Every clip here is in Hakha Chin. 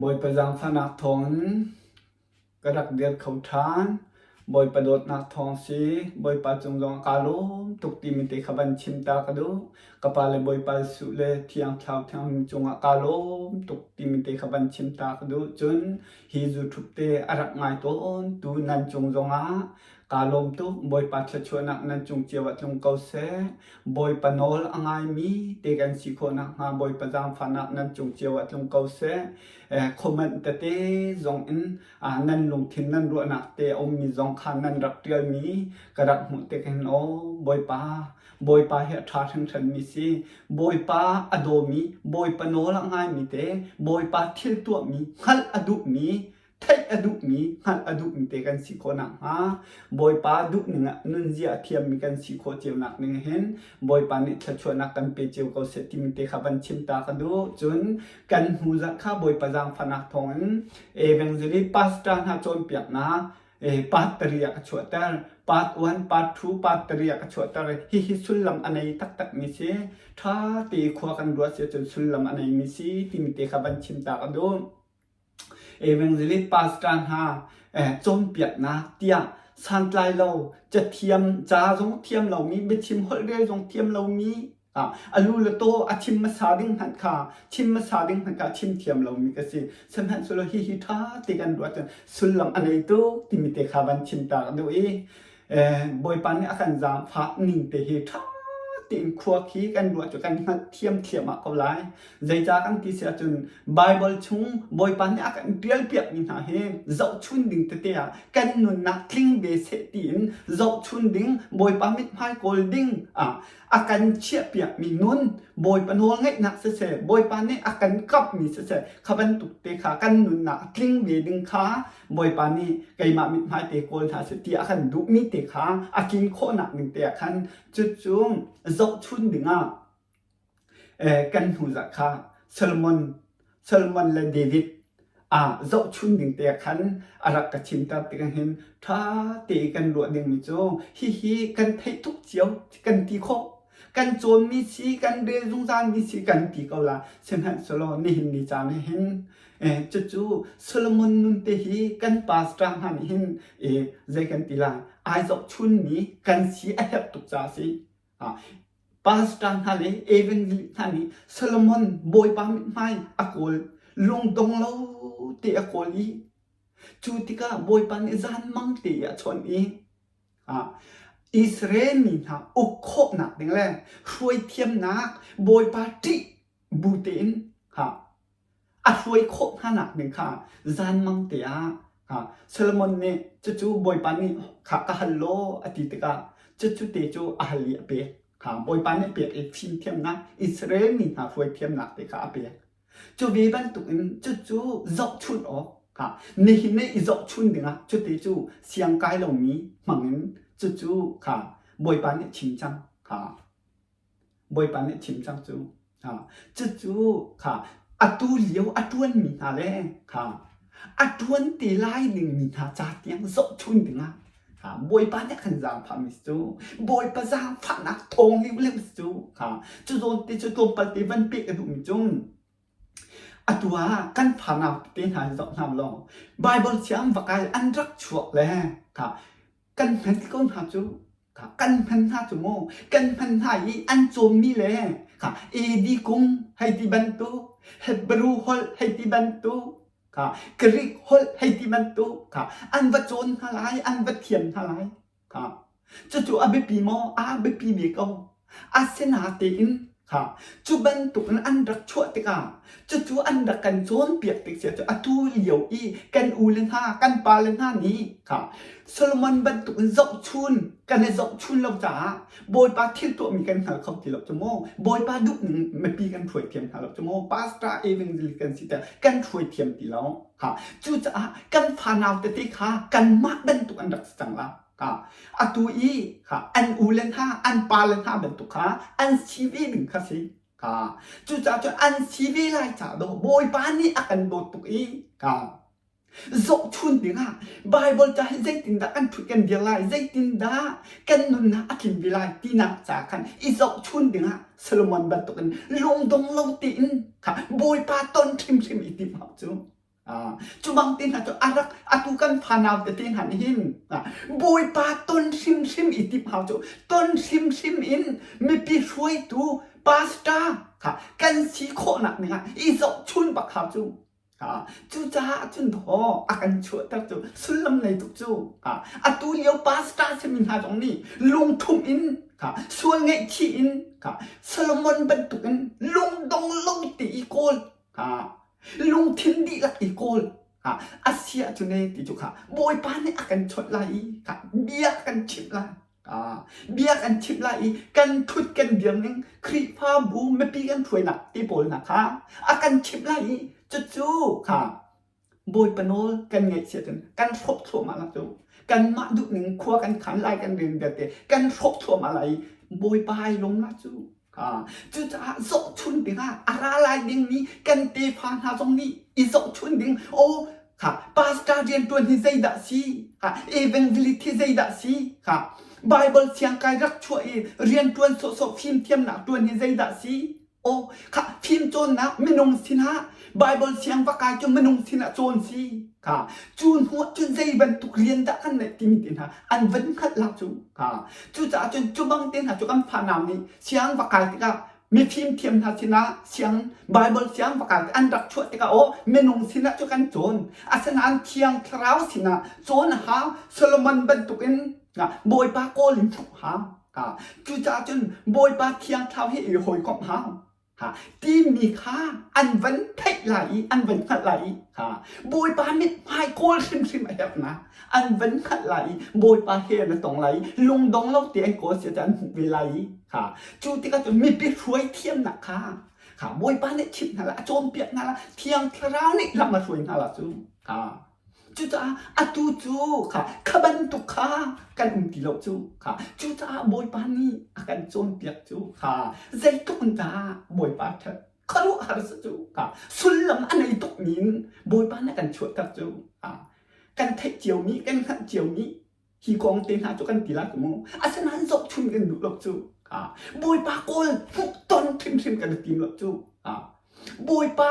Bawipa zaangfahnak thawngin ka rak dir kho ṭhan. Bawipa dawtnak thawng si. Bawipa cung zongah kaa lawm tuk timi te kha van chim ta ka duh. Ka pa le Bawipa Jesuh le Thiang Thlarau Thianghlim cungah kaa lawm tuk timi te kha van chim ta ka duh. Cun hi YouTube te a rak ngai tawn tu nan cung zongah Kaa lawm tuk. Bawipa thluachuahnak nan cung cio ah tlung ko seh. Bawipa nawl a ngaimi te kan si khawh nakhnga Bawipa zaangfahnak nan cung cio ah tlung ko seh. Eh, comment tete zong in ah, nan lungthin nan ruahnak te a ummi zong kha nan rak ṭialmi ka rak hmuh tik hin aw Bawipa Bawipa hi a ṭha hringhranmi si. Bawipa a dawmi, Bawipa nawl a ngaimi te, Bawipa thil tuahmi hngalh a duhmi theih a duhmi, hngalh a duhmi te kan si khawh nakhnga Bawipa duhning ah nunzia a thiammi kan si khawh cio nak ding hin Bawipa nih thluachuahnak kan pe cio ko seh timi te kha van chim ta ka duh. Cun kan hnu zarh kha Bawipa zaangfahnak thawngin evangelist pastor hna cawnpiaknak part 3 ah ka chuahter. Part 1, part 2, part 3 ah ka chuahter. Hihi sullam a nei taktakmi si. Ṭha te khua kan ruah si ahcun sullam a neimi si timi te kha van chim ta ka duh. Evangelist pastor hna cawnpiaknak tiah santlai lo cathiam ca zong thiam lomi biachim holhrel zong thiam lomi a lu le taw a chim hmasa ding hmanh kha chim hmasa ding hmanh kha chim thiam lomi ka si. Sihmanhsehlaw hihi ṭha te kan ruah cun sullam a nei tuk timi te kha van chim ta ka duh i Bawipa nih a kan zaangfah ning te hi ṭha tein khua khi kan ruah cu kan hngalh thiam thliahmah ko lai. Zeicah kan ti si ahcun Baibal chung Bawipa nih a kan ṭialpiakmi hna hi zohchun ding tete ah kan nunnak tling ve seh tiin zohchun ding Bawipa mithmai kawl ding ah a kan chiahpiakmi nun Bawipa nawlngaihnak siseh Bawipa nih a kan kamhmi siseh kha bantuk te kha kan nunnak a tling ve ding kha Bawipa nih keimah mithmai te kawl hna seh ti a kan duhmi te kha a tlin khawhnak ding te ah khan cucu zohchun dingah kan hnu zarh kha Solomon Solomon le David ah zohchun ding te ah khan a rak ka chimter tikah hin ṭha te i kan ruah dingmi cu hihi kan theih tuk cio kan ti khawh kan cawnmi si kan rel zungzalmi si kan ti ko la sihmanhsehlaw nihin ni caan ah hin cucu Solomon nun te hi kan pastor hna nih hin zei kan ti lai ai zohchunmi kan si a herh tuk caah a si. Pastor hna le evangelist hna nih Solomon Bawipa mithmai a kawl lungdong lo te a kawl i cu tikah Bawipa nih zanmang te a chawnh i Israel mi hna uk khawhnak ding le hruaithiamnak Bawipa ṭih bu tein a hruai khawh hna nak ding kha zanmang te ah Solomon nih cucu Bawipa nih kha ka hal law a ti tikah cucu te cu a hal i a pek. Kha Bawipa nih a pek i fimthiamnak Israel mi hna hruai thiamnak te kha a pek. Cu ve bantukin cucu zohchunh awk kha nihin i i zohchun dingah cute cu siangkai lomi hmangin cucu kha Bawipa nih chim cang kha Bawipa nih chim cang cu. Cucu kha atu lio a ṭuanmi hna le kha a ṭuan te lai dingmi hna ca tiang zohchun dingah kha Bawipa nih a kan zaangfahmi si cu Bawipa zaangfahnak thawng liuleu si cu kha cu zawn te cu tlawmpal te van pek a duhmi cu atu ah kan fanau tete hna hi zoh hna law Baibal thiam va kai an rak chuak le kha kan hman ko hna cu kan hman hna cu mu kan hman hna i an cawmmi le kha AD kum hei ti bantuk Hebrew holh hei ti bantuk kha Greek holh hei ti bantuk kha an va cawn hna lai an va thiam hna lai kha cucu a biapi maw a biapi ve ko asinatein Kha cu bantukin an rak chuah tikah cucu an rak kan cawnpiak tik sia cu atu lio i kan u le hna kan pa le hna nih kha Solomon bantukin zohchun kan i zohchun lo caah Bawipa thil tuahmi kan hngal kho ti lo cu mu Bawipa duhning mipi kan hruai thiam hna lo cu mu pastor evangelist kan si tiah kan hruai thiam ti lo kha cucaah kan fanau tete kha kanmah bantuk an rak si cang la Kha atu i kha an u le hna an pa le hna bantuk kha an si ve ding kha si. Kha cucaah cun an si ve lai caah dawh Bawipa nih a kan dawt tuk i kha zohchun dingah Baibal ca hi zeitindah kan ṭhut kan dir lai zeitindah kan nunnak a tlin ve lai tinak ca khan i zohchun dingah Solomon bantukin lungdong lo tein kha Bawipa ton hrimhrim i timh hau cu. Cu bang te hna cu a rak atu kan fanau tete hna nih hin Bawipa ton hrimhrim i timh hau cu ton hrimhrim in mipi hruaitu pastor kha kan si khawhnak ning ah i zohchun bak hau cu. Cucaah cun dawh a kan chuahter cu sullam nei tuk cu. Atu lio pastor simi hna zong nih lungthum in sual ngaihchih in Solomon bantukin lungdong lo te i kawl lungthin dihlak i kawl a si ahcun e ti cu kha Bawipa nih a kan chawnh lai i bia a kan chimh lai. Bia kan chimh lai i kan ṭhut kan dir ning Khrihfabu mipi kan hruainak te pawl hna kha a kan chimh lai i cucu kha Bawipa nawl kan ngaihchiat in kan hrawh thluahmah la cu. Kanmah duhning khua kan khan lai kan rian vialte kan hrawh thluahmah lai i Bawipa ai lawm la cu. Cucaah zohchun dingah a ra lai dingmi kan tefa hna zong nih i zohchun ding aw kha pastor rianṭuan hi zeidah si kha evangelist hi zeidah si kha Bible siangkai rak chuah i rianṭuan sawhsawh fimthiamnak ṭuan hi zeidah si aw kha fimcawnnak minung sinah Bible siang va kai cu minung sinah cawn si kha cu hnu ah cun zei bantuk rian dah kan neih timi te hna an van hngalh la cu kha cucaah cun cu bang te hna cu kan fanau nih siang va kai tikah mifim thiam hna sinah siang Bible siang va kai an rak chuah tikah aw minung sinah cu kan cawn asinain thiang thlarau sinah cawn hau Solomon bantukin Bawipa kawl in hmuh hau cucaah cun Bawipa thiang thlarau he i hawikomh hau Timi kha an van theih lai i an van hngalh lai i kha Bawipa mithmai kawl hrimhrim a herhnak an van hngalh lai i Bawipa he an i tong lai i lungdong lo te an kawl sia an hmuh ve lai i kha cu tikah cun mipi hruai thiamnak kha kha Bawipa nih chimh hna lai a cawnpiak hna lai Thiang Thlarau nih lam a hruai hna lai cu kha Cucaah atu cu kha kha bantuk kha kan um ti lo cu kha cucaah Bawipa nih a kan cawnpiak cu kha zeitluk in dah Bawipa ṭhat khuaruahhar si cu kha sullam a nei tuk mi in Bawipa nih a kan chuahter cu kha kan theih ciomi kan hngalh ciomi hi kong te hna cu kan ti lai mu asinain zohchun kan duh lo cu Bawipa kawl hmuh ton hrimhrim kan i tim lo cu Bawipa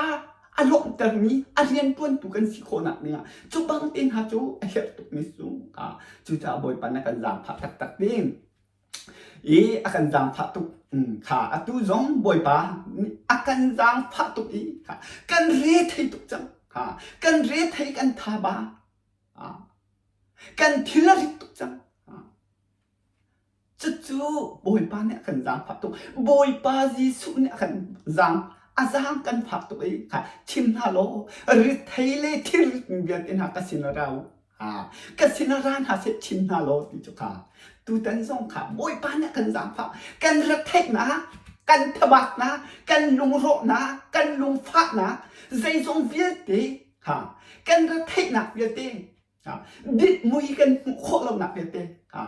a lawmhtermi a rianṭuantu kan si khawhnak dingah cu bang te hna cu a herh tukmi cu cucaah Bawipa na kan zaangfah taktak ding i a kan zaangfah tuk kha atu zong Bawipa a kan zaangfah tuk i kan re thei tuk cang kan re thei kan tha ba Kan thil a rit tuk cang. Cucu Bawipa nih a kan zaangfah tuk. Bawipa Jesuh nih a kan zaang a zaang kan fak tuk i kha chim hna law rithei le thilrit vialte hna ka sin ah ra u. Ka sin ah ra hna seh chim hna law ti cu kha tutan zong kha Bawipa nih a kan zaangfah. Kan retheihnak, kan thabatnak, kan lungrawhnak, kan lungfahnak, zeizong vialte Ha, kan retheihnak vialte, ha, mui kan hmuh khawh lonak vialte, ha,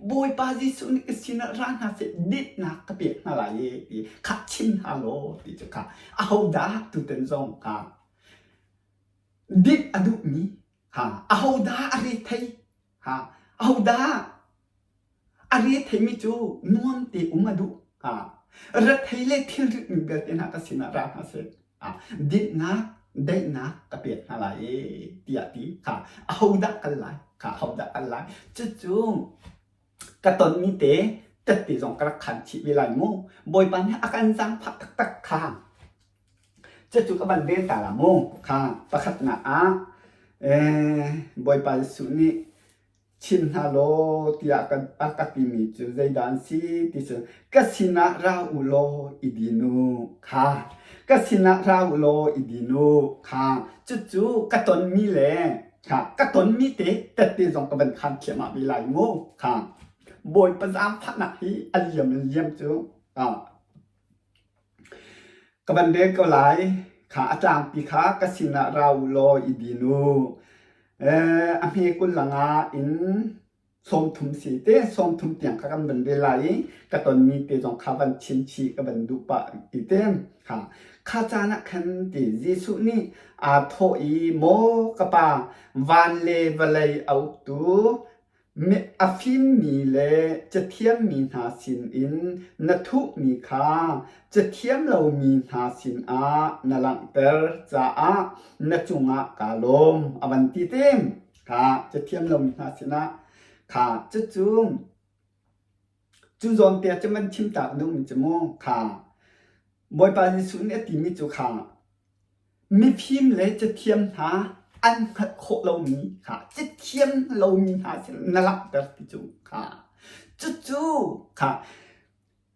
Bawipa Jesuh nih ka sinah ra hna seh, dinhnak ka pek hna lai e, ti kha chim hna law ti cu kha ahodah tutan zong kha dinh a duhmi, ha, ahodah a rethei, ha, ahodah A retheimi cu nuam te um a duh. Rethei le thilrit mi vialte hna ka sinah ra hna seh. Dinhnak, daihnak ka pek hna lai e tiah ti. Kha ahodah kal lai? Kha ahodah kal lai? Cucu ka tonmi te tette zong ka rak khan chih ve lai mu. Bawipa nih a kan zaangfah taktak kha. Cucu ka van rel ta la mu. Kha pakhatnak ah Bawipa Jesuh nih Chim hna law tiah a ka timi cu zeidah an si ti cu ka sinah ra u law i din u kha ka sinah ra u law i din u kha cucu ka tonmi le kha ka tonmi te tette zong ka van khan thiam ah ve lai mu kha Bawipa zaangfahnak hi a liam in liam cu Ka van rel ko lai. Kha a tlangpi kha ka sinah ra u law i din u. A hme 20 le nga in 30 si te, 30 tiang kha kan van rel lai i ka tonmi te zong kha van chim chih ka van duh pah ti te. Kha, kha caan ah khan ti Jesuh nih aa thawh i, Maw ka Pa, van le vawlei a uktu. A fimmi le cathiammi hna sinin na thuhmi kha cathiam lomi hna sinah na langhter caah na cungah kaa lawm, a van ti te. Kha cathiam lomi hna sinah kha cucu cu zawn te ah cun van chim ta ka duhmi cu mu kha Bawipa Jesuh nih a timi cu kha Mifim le cathiam hna an hngalh khawh lomi kha cathiam lomi hna sin na langhter ti cu kha cucu kha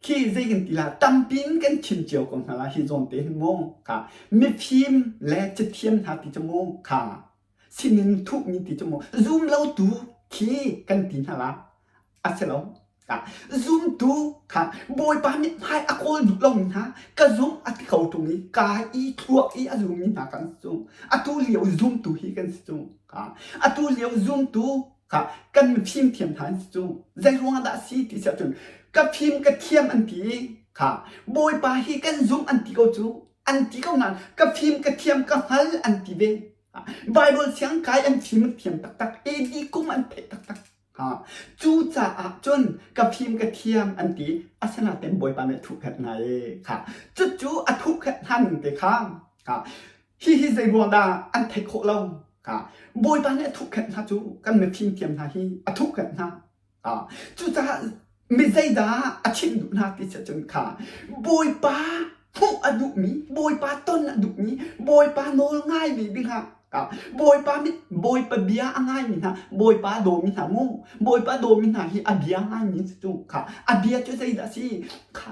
khi zei kan ti la tampi in kan chim cio ko hna la hi zawn te hin mu kha mifim le cathiam hna ti cu mu kha sinin thuhmi ti cu mu zum lo tu khi kan ti hna la A si lo. Zumtu kha Bawipa mithmai a kawl duh lomi hna ka zumh a ti ko ṭung i ka i thluak i a zummi hna kan si cu. Atu lio zumtu hi kan si cu. Atu lio zumtu kha kan fimthiam hna an si cu. Zei ruangah dah a si ti si ahcun ka fim ka thiam an ti i kha Bawipa hi kan zumh an ti ko cu. An ti ko nain ka fim ka thiam ka hngal an ti ve. Bible siang kai an fim an thiam taktak. AD kum an theih taktak. Cucaah cun ka fim ka thiam an ti. Asinain Bawipa nih a thuhkhenh hna i kha cucu a thuhkhenh hna ning te kha kha hihi zei ruang dah an theih khawh lo kha Bawipa nih a thuhkhenh hna cu kan mifim thiam hna hi a thuhkhenh hna. Cucaah mi zeidah a chimh duh hna ti si cun kha Bawipa hmuh a duhmi, Bawipa ton a duhmi, Bawipa nawl ngaimi dingah Bawipa mit Bawipa bia a ngaimi hna, Bawipa dawmi hna mu, Bawipa dawmi hna hi a bia ngaimi si cu kha a bia cu zeidah a si kha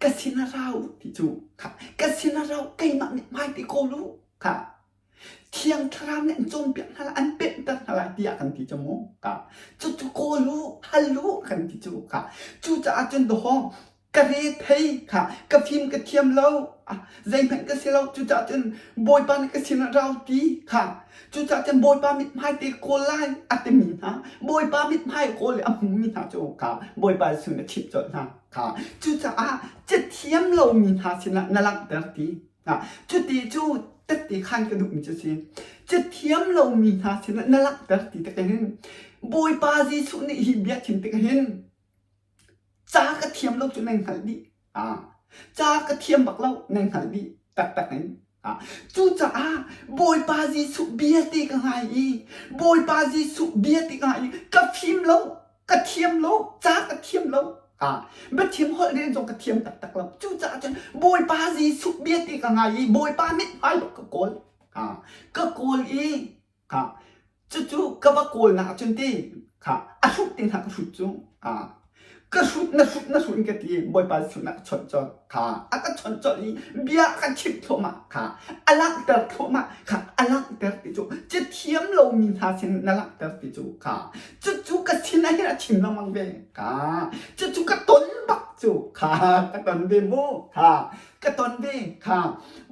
ka sin a rau ti cu kha ka sin a rau keimah mithmai ti kawl u kha Thiang Thlarau nih an cawnpiak hna lai, an pemhter hna lai tiah kan ti cu mu. Ka cucu kawl u, hal u kan ti cu ka. Cucaah cun dawhawng ka re thei kha ka fim ka thiam lo zeihmanh ka si lo cucaah cun Bawipa nih ka sinah rau ti kha cucaah cun Bawipa mithmai te kawl lai a timi hna Bawipa mithmai kawl i a hmumi hna cu kha Bawipa Jesuh nih a chimh colh hna kha cucaah cathiam lomi hna sinah na langhter ti Cuti cu tette khan ka duhmi cu a si. Cathiam lomi hna sinah na langhter ti tik hin Bawipa Jesuh nih hi bia chim tik hin ca ka thiam lo cu nan hngalh dih. Ca ka thiam bak lo nan hngalh dih taktak in. Cucaah Bawipa Jesuh bia te ka ngai i Bawipa Jesuh bia te ka ngai i ka fim lo ka thiam lo ca ka thiam lo biathiam holh rel zong ka thiam taktak lo cucaah cun Bawipa Jesuh bia ti ka ngai i Bawipa mithmai bak ka kawl ka kawl i cucu ka va kawl nak cun ti a hrut te hna ka hrut cu ka hrut na hrut na hrut in ka ti Bawipa Jesuh na ka chawnh colh kha a ka chawnh colh i bia a ka chimh thluahmah kha a langhter thluahmah kha a langhter ti cu cathiam lomi hna sin na langhter ti cu kha cucu ka sin ah hin a chim lengmang ve kha cucu ka ton bak cu kha ka ton ve mu kha ka ton ve kha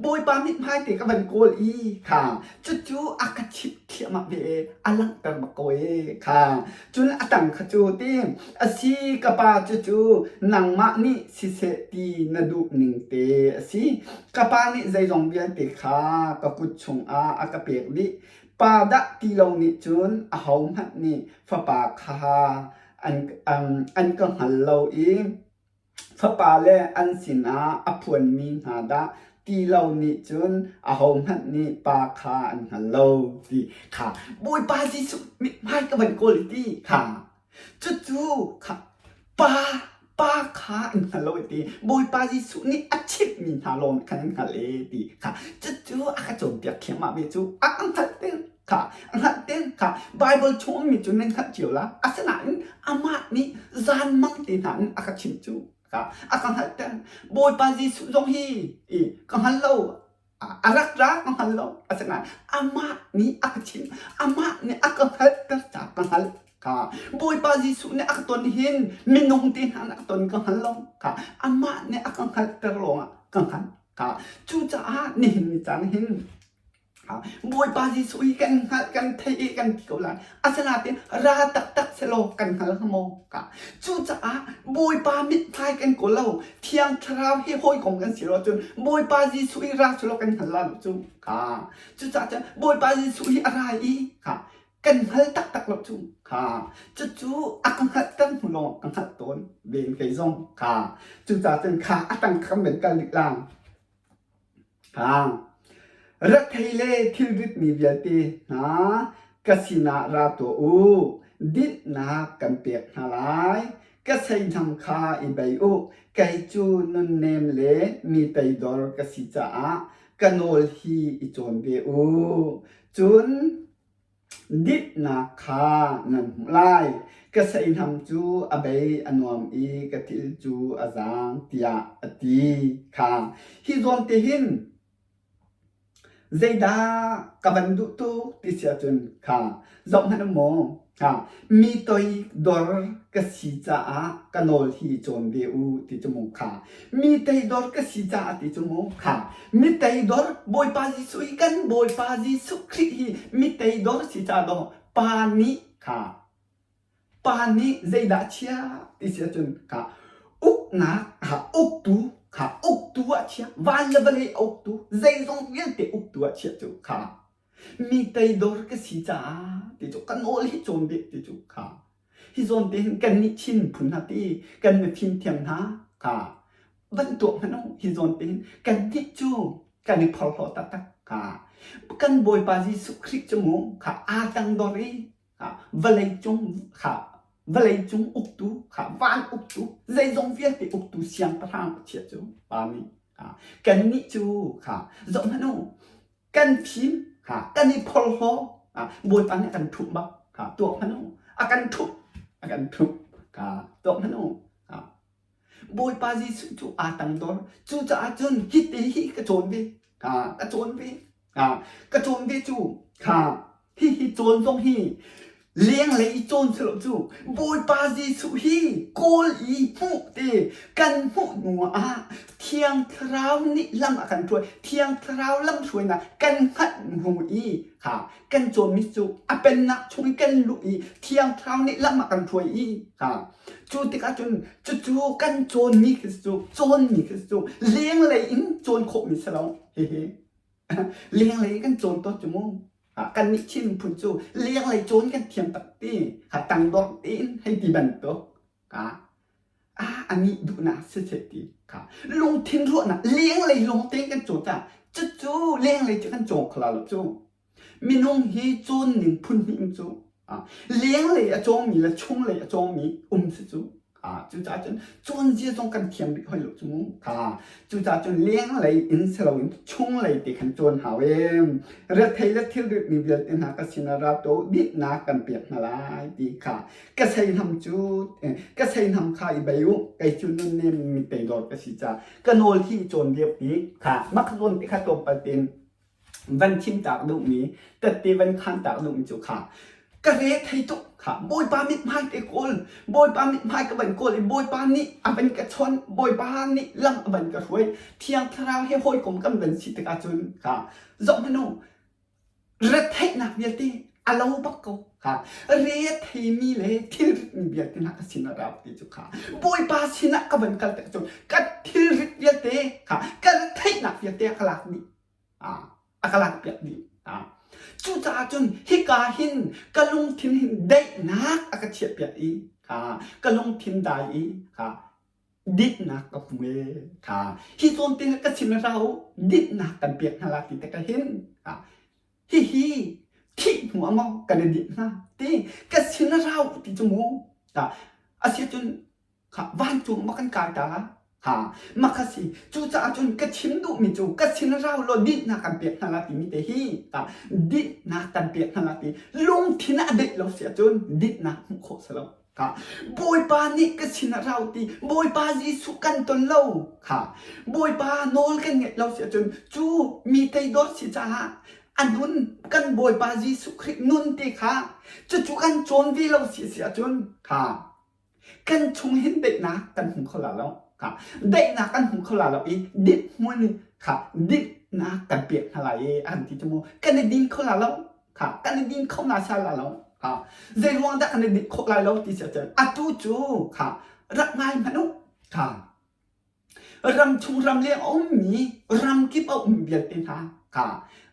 Bawipa mithmai te ka van kawl i kha cucu a ka chimh thliahmah ve a langhter bak ko e kha cun a tang kha cu ti a si ka pa cucu nangmah nih siseh ti na duh ning te a si ka pa nih zeizong vialte kha ka kut chungah a ka pek dih pa dah ti lo nih cun ahohmanh nih fapa kha an, an, an ka hngal lo i Fapa le an sinah a phuanmi hna dah ti lo nih cun ahohmanh nih pa kha an hngal lo ti kha Bawipa Jesuh mithmai ka van kawl ti kha cucu kha pa pa kha an hngal lo ti Bawipa Jesuh nih a chimhmi hna lawng khan an hngalh e ti kha cucu a ka cawnpiak thliahmah ve cu a ka hngalh te kha a hngalh te kha Bible chung ummi cu nan hngalh cio la asinain amah nih zanmang te hna in a ka chimh cu kha a ka hngalhter Bawipa Jesuh zong hi i ka hngal lo a rak ra ka hngal lo asinain amah nih a ka chimh amah nih a ka hngalhter ca ka hngalh kha Bawipa Jesuh nih a ka ton hin minung te hna nih a ka ton ka hngal lo kha amah nih a ka hngalhter lawngah ka hngalh kha cucaah nihin ni caan hin Bawipa Jesuh hi kan hngalh kan theih i kan ti ko lai. Asinain ra taktak selaw kan hngal hnga maw? Cucaah Bawipa mithmai kan kawl lo. Thiang Thlarau hi hawikom kan si lo ahcun Bawipa Jesuh hi ra selaw kan hngal lai lo cu. Cucaah cun Bawipa Jesuh hi a ra i. Kan hngal taktak lo cu. Kha cucu a ka hngalhter hnu lawng ka hngalh tawn ven kei zong kha. Cucaah cun kha a tang kham men kal dik lang. Kha rethei le thilritmi vialte hna ka sinah ra tuah u. Dinhnak kan pek hna lai. Ka seihnam kha i bei u. Kei cu nunnem le mi teidor ka si caah ka nawl hi i cawn ve u. Cun Dinhnak kha nan hmuh lai. Ka seihnam cu a bei a nuam i ka til cu a zaang tiah a ti kha. Hi zawn te hin zeidah ka van duh tuk ti si ahcun kha zohhmanh u mu. Kha mi toidor ka si caah ka nawl hi cawn ve u ti cu mu kha. Mi teidor ka si caah ti cu mu kha. Mi teidor Bawipa Jesuh hi kan Bawipa Jesuh Khrih hi mi teidor si caah daw pa nih kha pa nih zeidah chia ti si ahcun kha uknak kha uktu kha uktu ah chia van le vawlei a uktu zeizong vialte uktu ah chia cu kha Mi teidor ka si caah ti cu ka nawl hi cawn dih ti cu kha hi zawn te hin kannih Chin miphun hna ti kan mifim thiam hna kha van tuah hmanh u hi zawn te hin kannih cu kan i phorhlaw taktak kha kan Bawipa Jesuh Khrih cu mu kha aa tangdor i kha vawlei cung kha vawlei cung uktu kha van uktu zeizong vialte uktu siangpahrang Pathian cu pa nih kha kannih cu kha zoh hmanh u Kan fim ha kan i phorhlaw Bawipa nih a kan ṭhumh bak ha tuak hmanh u a kan ṭhumh a kan ṭhumh ka tuak hmanh u ha Bawipa Jesuh cu aa tangdor cucaah cun hiti hi ka cawn ve ha ka cawn ve ha ka cawn ve cu ha hihi cawn zong hi Lenglei i cawn si lo cu Bawipa Jesuh hi kawl i hmuh te kan hmuh hnu ah Thiang Thlarau nih lam a kan hruai. Thiang Thlarau lamhruainak kan hngalh hnu i kha kan cawnmi cu a pennak chung i kan luh i Thiang Thlarau nih lam a kan hruai i kha cu tikah cun cucu kan cawnmi khi cu cawnmi khi cu lenglei in cawn khawhmi si lo hihi lenglei in kan cawn tawn cu mu Kannih Chin miphun cu lenglei cawn kan thiam tak ti tangdor tein hei ti bantuk a nih duhnak siseh ti kha lungthin ruahnak lenglei lawng tein kan cawn caah cucu lenglei cu kan cawng kho lo cu minung hi cawn ning phun hnih cu lenglei a cawngmi le chunglei a cawngmi um si cu Cucaah cun cawnzia zong kan thiam rih hoi lo cu mu. Cucaah cun lenglei in si loin chunglei te khan cawn hau ee. Rethei le thilrit mi vialte hna ka sinah ra to dinhnak kan pek hna lai ti kha ka seihnam cu ka seihnam kha i bei u kei cu nunnem mi teidor ka si caah ka nawl hi cawn lio pi kha mak zawn te kha tlawmpal tein van thimtak duhmi tette van khantak duhmi cu kha ka re thei tuk kha Bawipa mithmai te kawl Bawipa mithmai ka van kawl i Bawipa nih a van ka chawnh Bawipa nih lam a van ka hruai Thiang Thlarau he hawikom kan van si tikah cun kha zoh hmanh u retheihnak vialte a lo bak ko kha re theimi le thilritmi vialte hna ka sin a rau ti cu kha Bawipa sinah ka van kal tik cun ka thilrit vialte kha ka retheihnak vialte a ka lak dih a ka lakpiak dih. Cucaah cun hika hin ka lungthin hin daihnak a ka chiahpiak i ka lungthin dai i dinhnak ka hmu e kha hi zawn te ka chim ra u dinhnak kan pek hna la ti te ka hin hihi thih hnu ah maw kan i dinh hna ti ka sin ra u ti cu mu asiahcun Kha vancung ma kan kai ta la? Ha, mah kha si. Cucaah cun ka chim duhmi cu ka sin rau law dinhnak kan pek hna la timi te hi ta dinhnak kan pek hna la ti lungthin ah deih lo si ahcun dinhnak hmuh khawh si lo. Kha Bawipa nih ka sin ah rau ti Bawipa Jesuh kan ton lo. Kha Bawipa nawl kan ngaih lo si ahcun cu mi teidor si caah a nun kan Bawipa Jesuh Khrih nun te kha cucu kan cawn ve lo si si ahcun kha Kan chung hin daihnak kan hmu kho la lo. Kha daihnak kan hmu kho la lo i dit hmun kha dinhnak kan pek hna lai i an ti cu mu kan i din kho la lo. Kha kan i din kho na sa la lo. Kha zei ruang dah kan i din khawh lai lo ti si ahcun atu cu kha rak ngai hmanh u. Kha Ramchung ramleng a ummi ramkip a um vialte hna kha.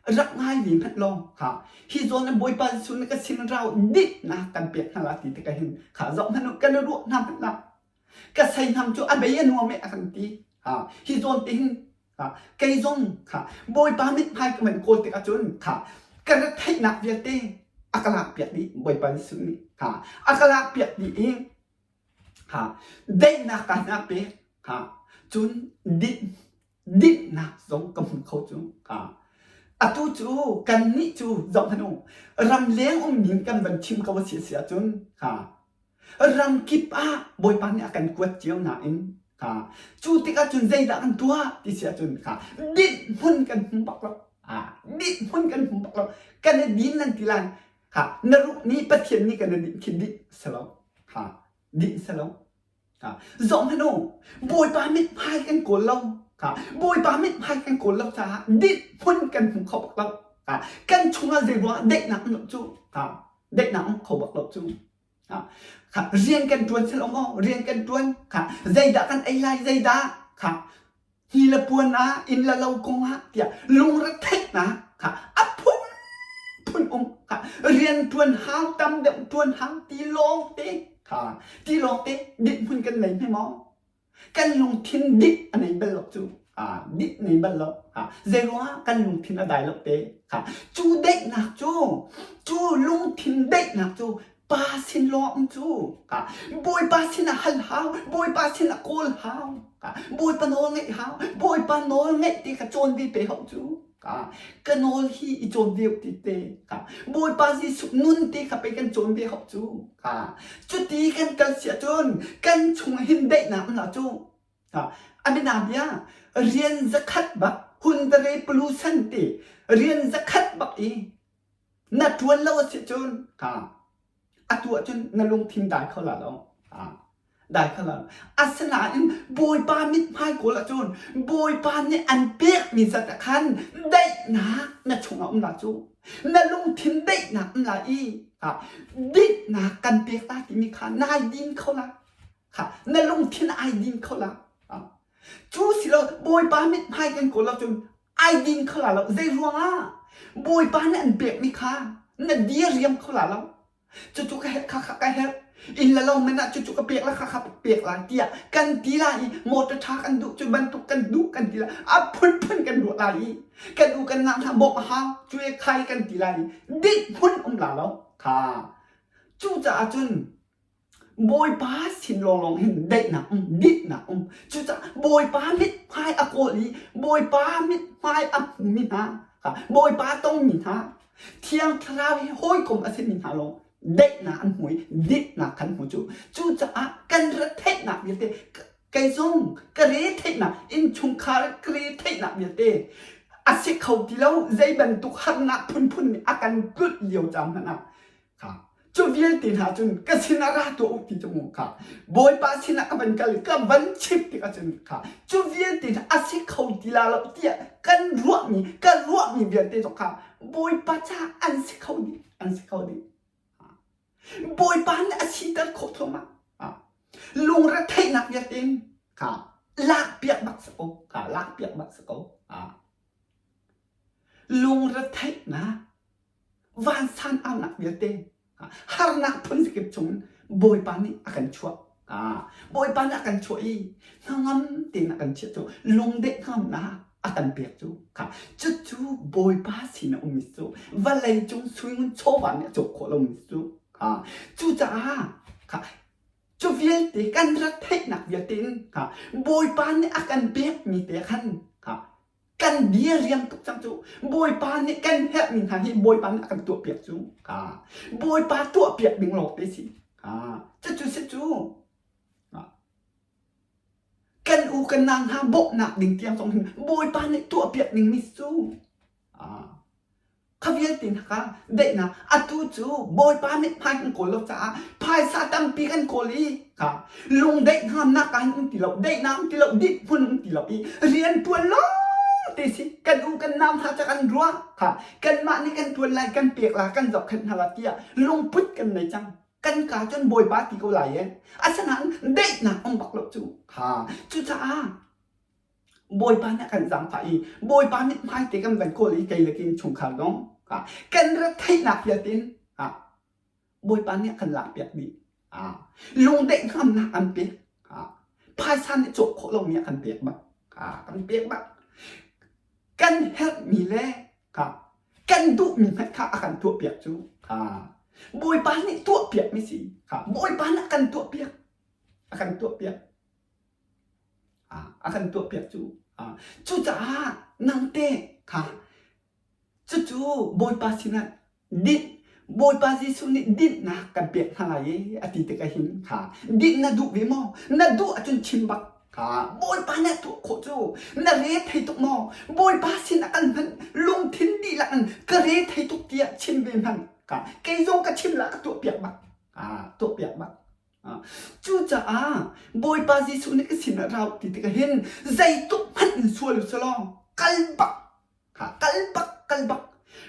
Rak ngai ve hmanh law kha hi zawn in Bawipa Jesuh nih ka sin rau dinhnak kan pek hna la ti tikah hin kha zoh hmanh u kan i ruah hna hmanh la. Ka seihnam cu a bei a nuam e a kan ti. Ha hi zawn te hin ha kei zong kha Bawipa mithmai ka van kawl tikah cun kha ka retheihnak vialte a ka lakpiak dih Bawipa Jesuh nih ha a ka lakpiak dih i ha daihnak ka hna pek ha cun dinh dinhnak zong ka hmu kho cu ha atu cu kannih cu zoh hmanh u ramleng ummi kan van chim ko a si a si ahcun ha ramkip ah Bawipa nih a kan kuat cio nain ha cu tikah cun zeidah kan tuah ti si ahcun ha dinh hmun kan hmu bak lo ha dinh hmun kan hmu bak lo kan i din nan ti lai Ha, na ruh nih Pathian nih kan dinh khi dinh si lo. Ha, dinh si lo. Ha, zoh hmanh u, Bawipa mithmai kan kawl lo. Ha, Bawipa mithmai kan kawl lo caah dinh hmun kan hmu kho bak lo. Ha, kan chungah zei ruangah daihnak um cu. Ha, daihnak um kho bak lo cu. Ha, ha, rian kan ṭuan sel maw? Rian kan ṭuan. Ha, zeidah kan ei lai? Zeidah? Ha, hi le puan ah inn le lo kong ah tiah lungretheihnak kha a phunphun um kha rian ṭuan hau tam deuh ṭuan hau ti lawng te kha ti lawng te dinhmun kan nei hme maw kan lungthin dik a nei bal lo cu dik nei bal lo zei ruangah kan lungthin a dai lo te kha cu daihnak cu cu lungthin daihnak cu Pa sin lawng cu Bawipa sinah hal hau, Bawipa sinah kawl hau, Bawipa nawl ngeih hau, Bawipa nawl ngeih ti kha cawn ve pe hau cu. Ka nawl hi i cawn ve ti te. Bawipa Jesuh nun te kha pe kan cawn ve hau cu. Cuti kan kal si ahcun kan chung hin daihnak um cu. A bia rian zakhat bak hundare pulusan ti rian zakhat bak i Na ṭuan lo a si cun atu ahcun na lungthin dai kho la lo. Dai kho la lo. Asinain Bawipa mithmai kawl ahcun Bawipa nih an pekmi zat ah khan daihnak na chungah um la cu. Na lungthin daihnak um la i dinhnak kan pek la timi kha nai din kho la. Na lungthin ai din kho la. Cu si lo Bawipa mithmai kan kawl ahcun ai din kho la lo. Zei ruangah? Bawipa nih an pekmi kha na diriam kho la lo. Cucu ka herh, kha kha ka herh. Inn le lo man ah cucu ka pek la, kha kha pek la tiah kan ti la i motor ṭha kan duh, cu bantuk kan duh kan ti la. A phunphun kan ruah lai i kan u kan nang hna bawmh a hau, cu e khai kan ti lai i dinh hmun um la lo. Kha. Cucaah cun Bawipa sin lawnglawng hin daihnak um, dinhnak um. Cucaah Bawipa mithmai a kawl i Bawipa mithmai a hmumi hna, Bawipa tongmi hna, Thiang Thlarau hi hawikom a simi hna lawng daihnak an hmu i dinhnak kan hmu cu. Cucaah kan retheihnak vialte kei zong ka retheihnak innchungkhar ka retheihnak vialte a si kho ti lo zei bantuk harnak phunphun nih a kan tlulh lio caan hmanh ah Kha cu vialte hna cun ka sinah ra tuah u ti cu mu kha Bawipa sinah ka van kal ka van chim tikah cun kha cu vialte hna a si kho ti la lo tiah kan ruahmi ka ruahmi vialte zong kha Bawipa caah an si kho dih an si kho dih Bawipa nih a siter khawh thluahmah lungretheihnak vialte in kha lakpiak bak si ko kha lakpiak bak si ko lungretheihnak vansan aunak vialte harnak phun kip chung Bawipa nih a kan chuah. Bawipa nih a kan chuah i hnangam tein a kan chiah cu lungdeh hngamnak a kan pek cu kha cucu Bawipa sin a ummi cu vawlei cung suingun chawva nih a cawk khawh lomi cu kha cucaah kha cu vialte kan rat theihnak vialte in kha Bawipa nih a kan pekmi te khan kha kan bia riam tuk cang cu Bawipa nih kan herhmi hna hi Bawipa nih a kan tuahpiak cu ka Bawipa tuahpiak ding lawng te si ka cucu si cu kan u kan nang hna bawmhnak ding tiang zong hin Bawipa nih tuahpiak ding mi cu Kha vialte hna kha daihnak atu cu Bawipa mithmai kan kawl lo caah phaisa tampi kan kawl i kha lungdaih hngamnak ah hin um ti lo daihnak um ti lo dihhmun um ti lo i rian ṭuan lawng te si kan u kan nau hna ca kan ruah kha kanmah nih kan ṭuan lai kan pek la kan zohkhenh hna la tiah lungput kan nei cang kan ka cun Bawipa ti ko lai e asinain daihnak um bak lo cu kha cucaah. Bawipa nih a kan zaangfah i Bawipa mithmai te kan van kawl i kei le kin chungkhar zong kan retheihnak vialte in Bawipa nih a kan lakpiak dih. Lungdaih hngamnak an pek. Phaisa nih cawk khawh lomi a kan pek bak. Kan pek bak. Kan herhmi le kan duhmi hmanh kha a kan tuahpiak cu. Bawipa nih tuahpiakmi si. Bawipa nih a kan tuahpiak. A kan tuahpiak. A kan tuahpiak cu. Cucaah nangte kha Cucu Bawipa sinah dinh Bawipa Jesuh nih dinhnak kan pek hna lai i a ti tikah hin kha dinh na duh ve maw? Na duh ahcun chim bak. Kha Bawipa nih a tuah khawh cu na re thei tuk maw? Bawipa sinah kan hmanh lungthin dihlak in ka re thei tuk tiah chim ve hmanh. Kha kei zong ka chim lah ka tuahpiak bak. Tuahpiak bak. Cucaah Bawipa Jesuh nih ka sinah rau ti tikah hin zeitluk hmanh in sual u selaw kal bak kal bak kal bak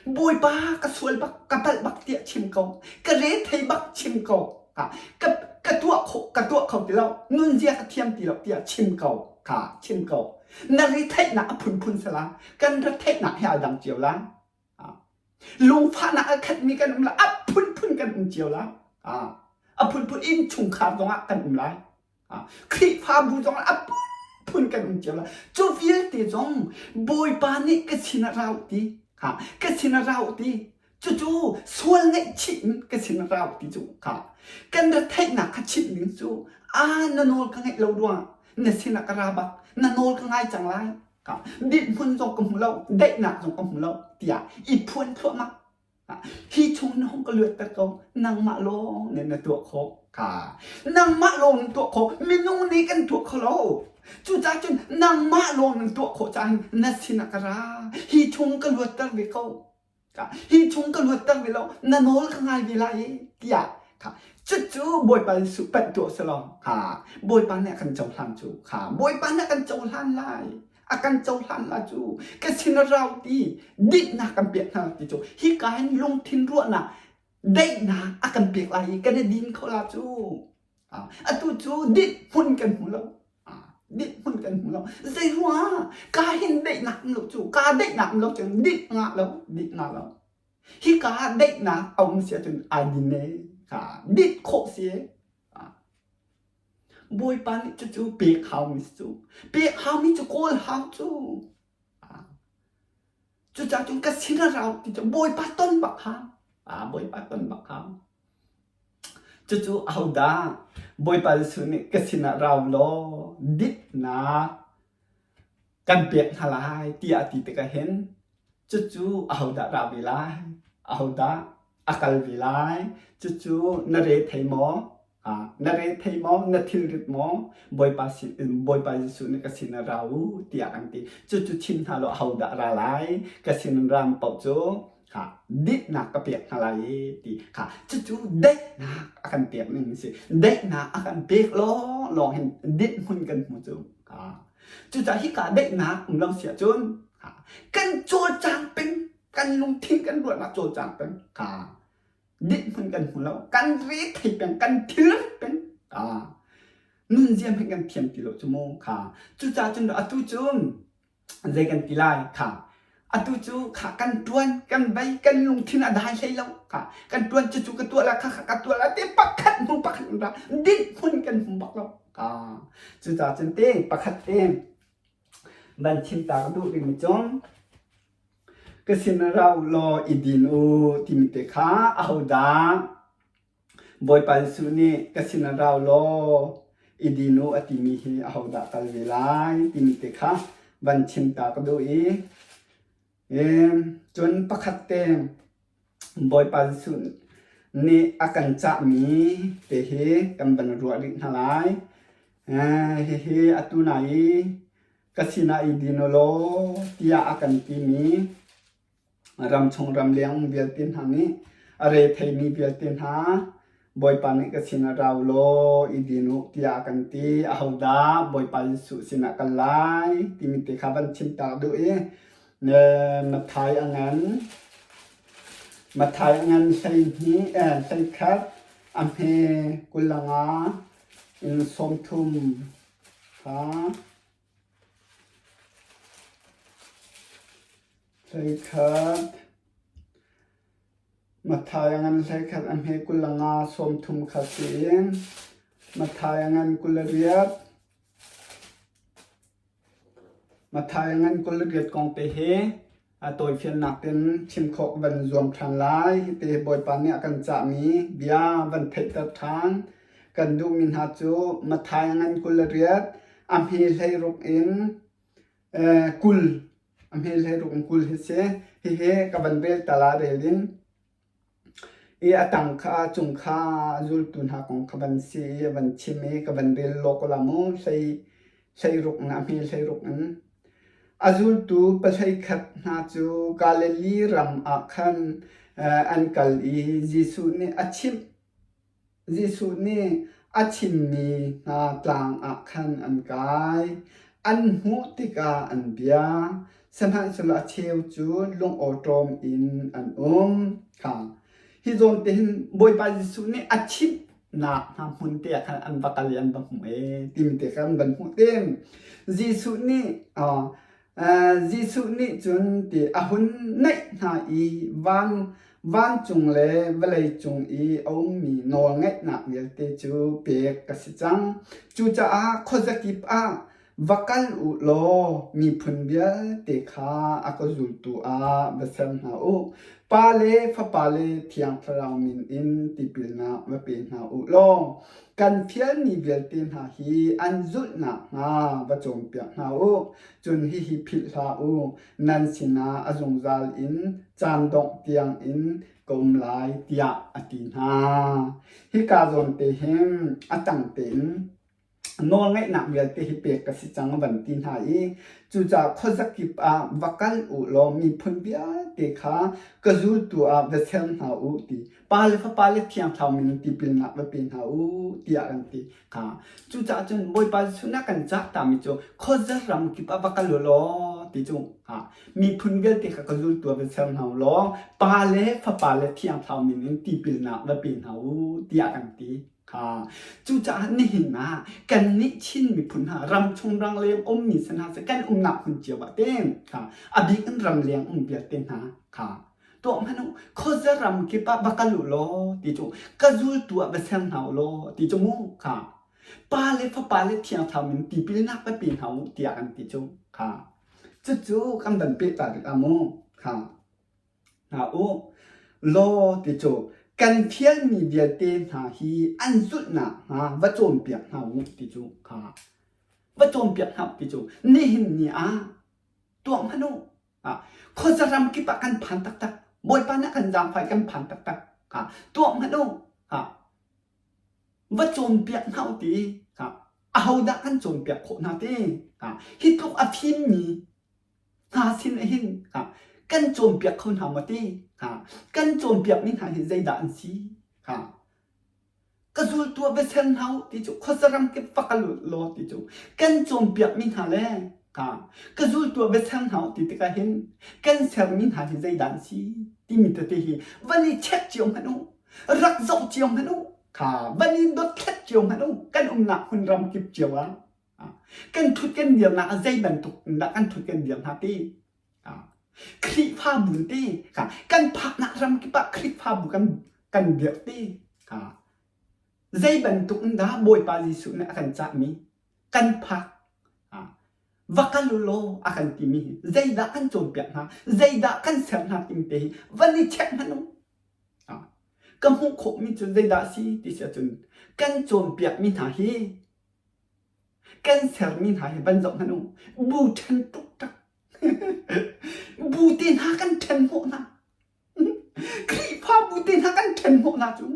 Bawipa ka sual bak ka palh bak tiah chim ko ka re thei bak chim ko ka ka tuah khawh ka tuah kho ti lo nunzia ka thiam ti lo tiah chim ko kha chim ko na re theihnak a phunphun sala kan re theihnak he aa dang cio lai Lungfahnak a khatmi kan um lai. A phunphun kan um cio lai. A phunphun innchungkhar zongah kan um lai. Khrihfabu zongah a phunphun kan um cio lai. Cu vialte zong Bawipa nih ka sin ah ra u ti. Ka sin ah ra u ti. Cucu sual ngaihchih in ka sin ah ra u ti cu kha kan retheihnak kha chimh ding cu a na nawl ka ngaih lo ruangah na sinah ka ra bak na nawl ka ngai cang lai Dinhmun zong ka hmu lo, daihnak zong ka hmu lo tiah i phuan thluahmah. Hi chung na hung ka luatter ko, nangmah lawng nih na tuah khawh. Ka nangmah lawng na tuah khawh, minung nih kan tuah kho lo. Cucaah cun nangmah lawng na tuah khawh caah na sinah ka ra. Hi chung ka luatter ve ko. Hi chung ka luatter ve lo, na nawl ka ngai ve lai i tiah kha cucu Bawipa Jesuh panh tuah si law kha Bawipa nih a kan cohlan cu kha Bawipa nih a kan cohlan lai a kan cohlan la cu ka sin a rau ti dinhnak kan pek hna ti cu hika hin lungthin ruahnak daihnak a kan pek lai i kan i din kho la cu Atu cu dinh hmun kan hmu lo. Dinh hmun kan hmu lo. Zei ruangah ka hin daihnak um lo cu ka daihnak um lo cun dinh ngah lo, dinh ngah lo. Hi ka daihnak a um si ahcun ai din e. Ka dinh khawh si e. Bawipa nih cucu pek haumi si cu. Pek haumi cu kawl hau cu. Cucaah cun ka sin a rau ti cu Bawipa ton bak hau. Bawipa ton bak hau. Cucu ahodah Bawipa Jesuh nih ka sinah rau law ditnak kan pek hna lai tiah a ti tikah hin cucu ahodah ra ve lai? Ahodah a kal ve lai? Cucu na re thei maw? Na re thei maw? Na thilrit maw? Bawipa sin Bawipa Jesuh nih ka sinah ra u tiah an ti. Cucu chim hna law ahodah ra lai? Ka sin ram paoh cu kha dinhnak ka pek hna lai i ti kha cucu daihnak a kan pek ning a si daihnak a kan pek lawng lawng hin dinh hmun kan hmu cu cucaah hika daihnak um lo si ahcun kan cawlcang peng kan lungthin kan ruahnak cawlcang peng kha dinh hmun kan hmu lo kan re thei peng kan thil peng nunzia hmanh kan thiam ti lo cu mu kha cucaah cun atu cun zei kan ti lai kha atu cu kha kan tuan kan vei kan lungthin a dai hlei lo kha kan tuan cucu ka tuah la kha kha ka tuah la te pakhat hnu pakhat in ra dinh hmun kan hmu bak lo ka cucaah cun te pakhat te van chim ta ka duh ding cun ka sin rau law i din u timi te kha ahodah Bawipa Jesuh nih ka sinah rau law i din u a timi hi ahodah kal ve lai timi te kha van chim ta ka duh i cun pakhat te Bawipa Jesuh nih a kan cahmi te hi kan van ruah rih hna lai. Hihi atu na i ka sinah i din u law tiah a kan timi Ramchung ramleng um vialte hna nih a retheimi vialte hna Bawipa nih ka sinah ra u law i din u tiah a kan ti. Ahodah Bawipa Jesuh sinah kal lai timi te kha van chim tak duh i Matthai a ngan Matthai a ngan 12 hleikhat a hme 25 in 30 kha. Hleikhat. Matthai a ngan 11 a hme 25 30 kha si in Matthai a ngan 28 Matthai a ngan 28 kong te hi a tawifiannak in chim khawh van zuam ṭhan lai. Hiti Bawipa nih a kan cahmi bia van theihter ṭhan kan duhmi hna cu Matthai a ngan 28 a hme 16 in 20 a hme 16 in 20 hi si. Hihi ka van rel ta la rel in i a tang kha cung kha zultu hna kong kha van si i a van chim i ka van rel law ko la mu hlei 16 in a hme 16 in. A zultu pahleikhat hna cu Galilee ram ah khan an kal i Jesuh nih a chimh Jesuh nih a chimmi hna tlang ah khan an kai. An hmuh tikah an bia, sihmanhsehlaw a cheu cu lungawṭawm in an um. Kha hi zawn te hin Bawipa Jesuh nih a chimhnak hna hmun te ah khan an va kal i an va hmuh ee timi te kha an van hmuh te. Jesuh nih Jesuh nih cun ti a hun naih hna i van vancung le vawleicung i a ummi nawlngeihnak vialte cu pek ka si cang. Cucaah khuazakip ah va kal u law miphun vialte kha a ka zultu ah va ser hna u. Pa le Fapa le Thiang Thlarau min in tipilnak va pe hna u law kan fialmi vialte hna hi an zulh nakhnga va cawnpiak hna u. Cun hihi philh hlah u, nan sinah a zungzal in caan dongh tiangin ka um lai, tiah a ti hna. Hika zawn te hin a tang tein nawlngeihnak vialte hi pek ka si cang van ti hna i cucaah khuazakip ah va kal u law miphun vialte kha ka zultu ah va ser hna u ti Pa le Fapa le Thiang Thlarau min in tipilnak va pe hna u tiah kan ti kha. Cucaah cun Bawipa Jesuh nih a kan cah tami cu khuaza ram kip ah va kal u law ti cu ha miphun vialte kha ka zultu ah va ser hna u law Pa le Fapa le Thiang Thlarau min in tipilnak va pe hna u tiah kan ti kha. Cucaah nihin ah kannih Chin miphun hna ramchung rangleng ummi si hna seh kan umnak hmun cio ah te kha a bik in ramleng um vialte hna kha Tuah hmanh u, khuaza ram kip ah va kal u law ti cu ka zultu ah va ser hna u law ti cu mu kha Pa le Fapa le Thiang Thlarau min tipilnak va pe hna u tiah an ti cu kha cucu kan van peh ta tik ah mu kha hna u law ti cu kan fialmi vialte hna hi an zulhnak hnga va cawnpiak hna u ti cu kha va cawnpiak hna u ti cu nihin ni ah tuah hmanh u Khuaza ram kip ah kan phan taktak. Bawipa nih a kan zaangfah i kan phan taktak. Tuah hmanh u. Va cawnpiak hna u ti. Ahodah kan cawnpiak khawh hna ti. Hi tluk a fimmi hna sin ah hin kan cawnpiak kho hna maw ti. Kan cawnpiakmi hna hi zeidah an si? Ka zultu ah va ser hna u ti cu khuaza kip va kal u law ti cu kan cawnpiakmi hna le ka zultu ah va ser hna u ti tikah hin kan sermi hna hi zeidah an si timi tete hi van i check cio hmanh u rak zoh cio hmanh u kha van i dothlat cio hmanh u kan umnak hmun ram kip cio ah kan thut kan dirnak ah zei bantuk in dah kan thut kan dir hna ti Khrihfabu ti kan phaknak ram kip ah Khrihfabu kan kan dirh ti zei bantuk in dah Bawipa Jesuh nih a kan cahmi kan phak va kal u law a kan timi hi zeidah kan cawnpiak hna zeidah kan ser hna timi te hi van i check hmanh u ka hmuh khawhmi cu zeidah a si ti si ahcun kan cawnpiakmi hna hi kan sermi hna hi van zoh hmanh u bu ṭhen tuktak bu te hna kan ṭhen hnawh hna Khrihfabu te hna kan ṭhen hnawh hna cu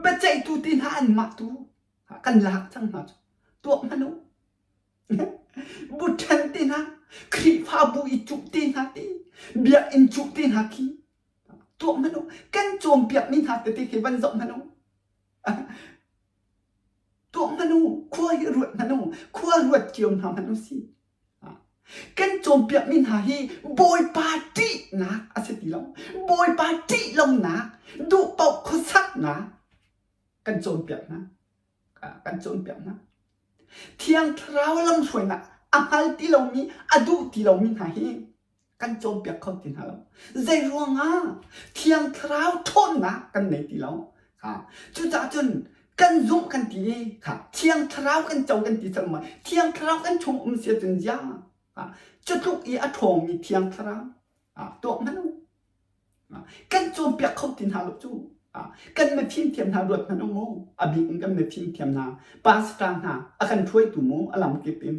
biaceihtu te hna anmah tu kan lak cang hna cu tuah hmanh u bu ṭhen te hna Khrihfabu i cuh te hna ti biakinn cuh te hna khi tuah hmanh u kan cawnpiakmi hna tete khi van zoh hmanh u Tuah hmanh u, khua hi ruat hmanh u, khua ruat cio hna hmanh u si. Kan cawnpiakmi hna hi Bawipa ṭihnak a si ti lo. Bawipa ṭih lonak, duh paoh khuasaknak kan cawnpiak hna. Kan cawnpiak hna. Thiang Thlarau lamhruainak. A hngal ti lomi, a duh ti lomi hna hi kan cawnpiak kho ti hna lo. Zei ruangah Thiang Thlarau ṭhawnnak kan nei ti lo. Kha cucaah cun kan zumh kan ti i kha Thiang Thlarau kan co kan ti cang ma Thiang Thlarau kan chung um si ahcun zia cu tluk i a ṭhawngmi Thiang Thlarau tuah hmanh u. Kan cawnpiak kho ti hna lo cu. Kan mifim thiam hna ruat hmanh u mu. A bik in kan mifim thiam hna, pastor hna, a kan hruaitu mu a lamkip in.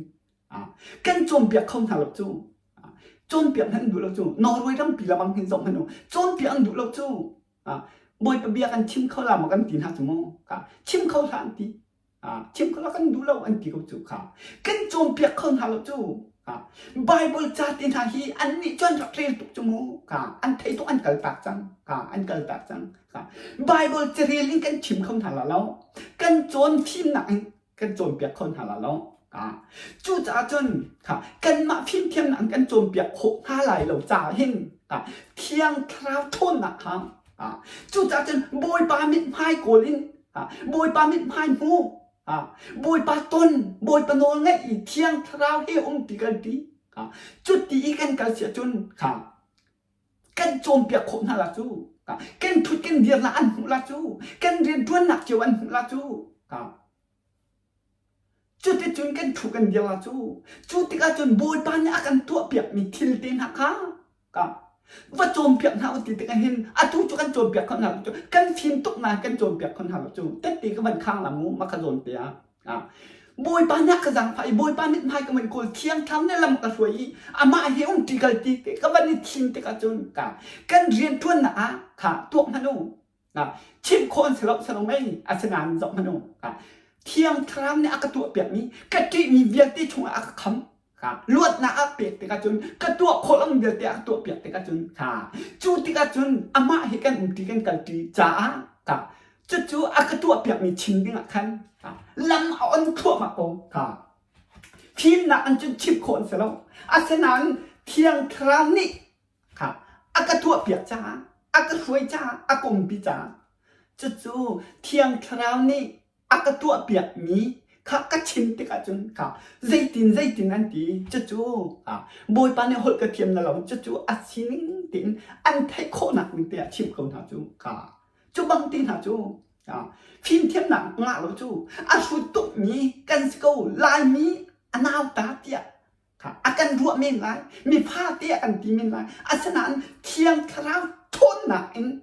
Kan cawnpiak kho hna lo cu. Cawnpiak hmanh an duh lo cu. Norway rampi lamang hin zoh hmanh u. Cawnpiak an duh lo cu. Bawipa bia kan chim kho la maw kan ti hna cu mu. Chim kho hlah an ti. Chim kho kan duh lo an ti ko cu kha. Kan cawnpiak kho hna lo cu. Bible ca te hna hi annih cu an rak rel tuk cu mu. Kha an thei tuk an kal tak cang. Kha an kal tak cang. Kha Bible carel in kan chim kho hna la lo. Kan cawn fimnak in kan cawnpiak kho hna la lo. Kha cucaah cun kha kanmah fimthiamnak in kan cawnpiak khawh hna lai lo caah hin kha Thiang Thlarau ṭhawnnak kha cucaah cun Bawipa mithmai kawl in Bawipa mithmai hmu Bawipa ton Bawipa nawl ngaih i Thiang Thlarau he um ti kan ti cuti i kan kal si ahcun kha kan cawnpiak khawh hna la cu kan thut kan dirnak an hmuh la cu kan rianṭuannak cio an hmuh la cu Cuticun kan ṭhu kan dir la cu. Cu tikah cun Bawipa nih a kan tuahpiakmi thil te hna kha ka va cawnpiak hna u ti tikah hin atu cu kan cawnpiak kho hna lo cu. Kan fim tuk nain kan cawnpiak kho hna lo cu. Tette ka van khang la mu ma ka zawn te ah. Ah. Bawipa nih a ka zaangfah i Bawipa nih hmai ka van kawl thiang thlarau nih lam ka hruai i amah he um ṭi kal ti ka van i thim tikah cun ka kan rianṭuannak ah kha tuak hmanh u. Chimh khawh an si lo si lo mei asinain zoh hmanh u. Thiang Thlarau nih a ka tuahpiakmi ka ṭihmi vialte chungah a ka kham. Luatnak a pek tikah cun ka tuah khawh lomi vialte a ka tuahpiak tikah cun cu tikah cun amah he kan umṭi kan kalṭi caah cucu a ka tuahpiakmi chim dingah khan lam a on thluahmah ko. Fimnak an cun chimh khawh an si lo. Asinain Thiang Thlarau nih Kha a ka tuahpiak caah, a ka hruai caah, a ka umpi caah cucu Thiang Thlarau nih a ka tuahpiakmi kha ka chim tikah cun kha zeitin zeitin an ti cucu Bawipa nih holh ka thiam na lo cucu a sining tein an theih khawhnak ning te ah chim ko hna cu kha cu bang ti hna cu fimthiamnak ngah lo cu a hrut tukmi kan si ko Laimi a nauta tiah Kha a kan ruah men lai, mi fate a kan ti men lai. Asinain Thiang Thlarau ṭhawnnak in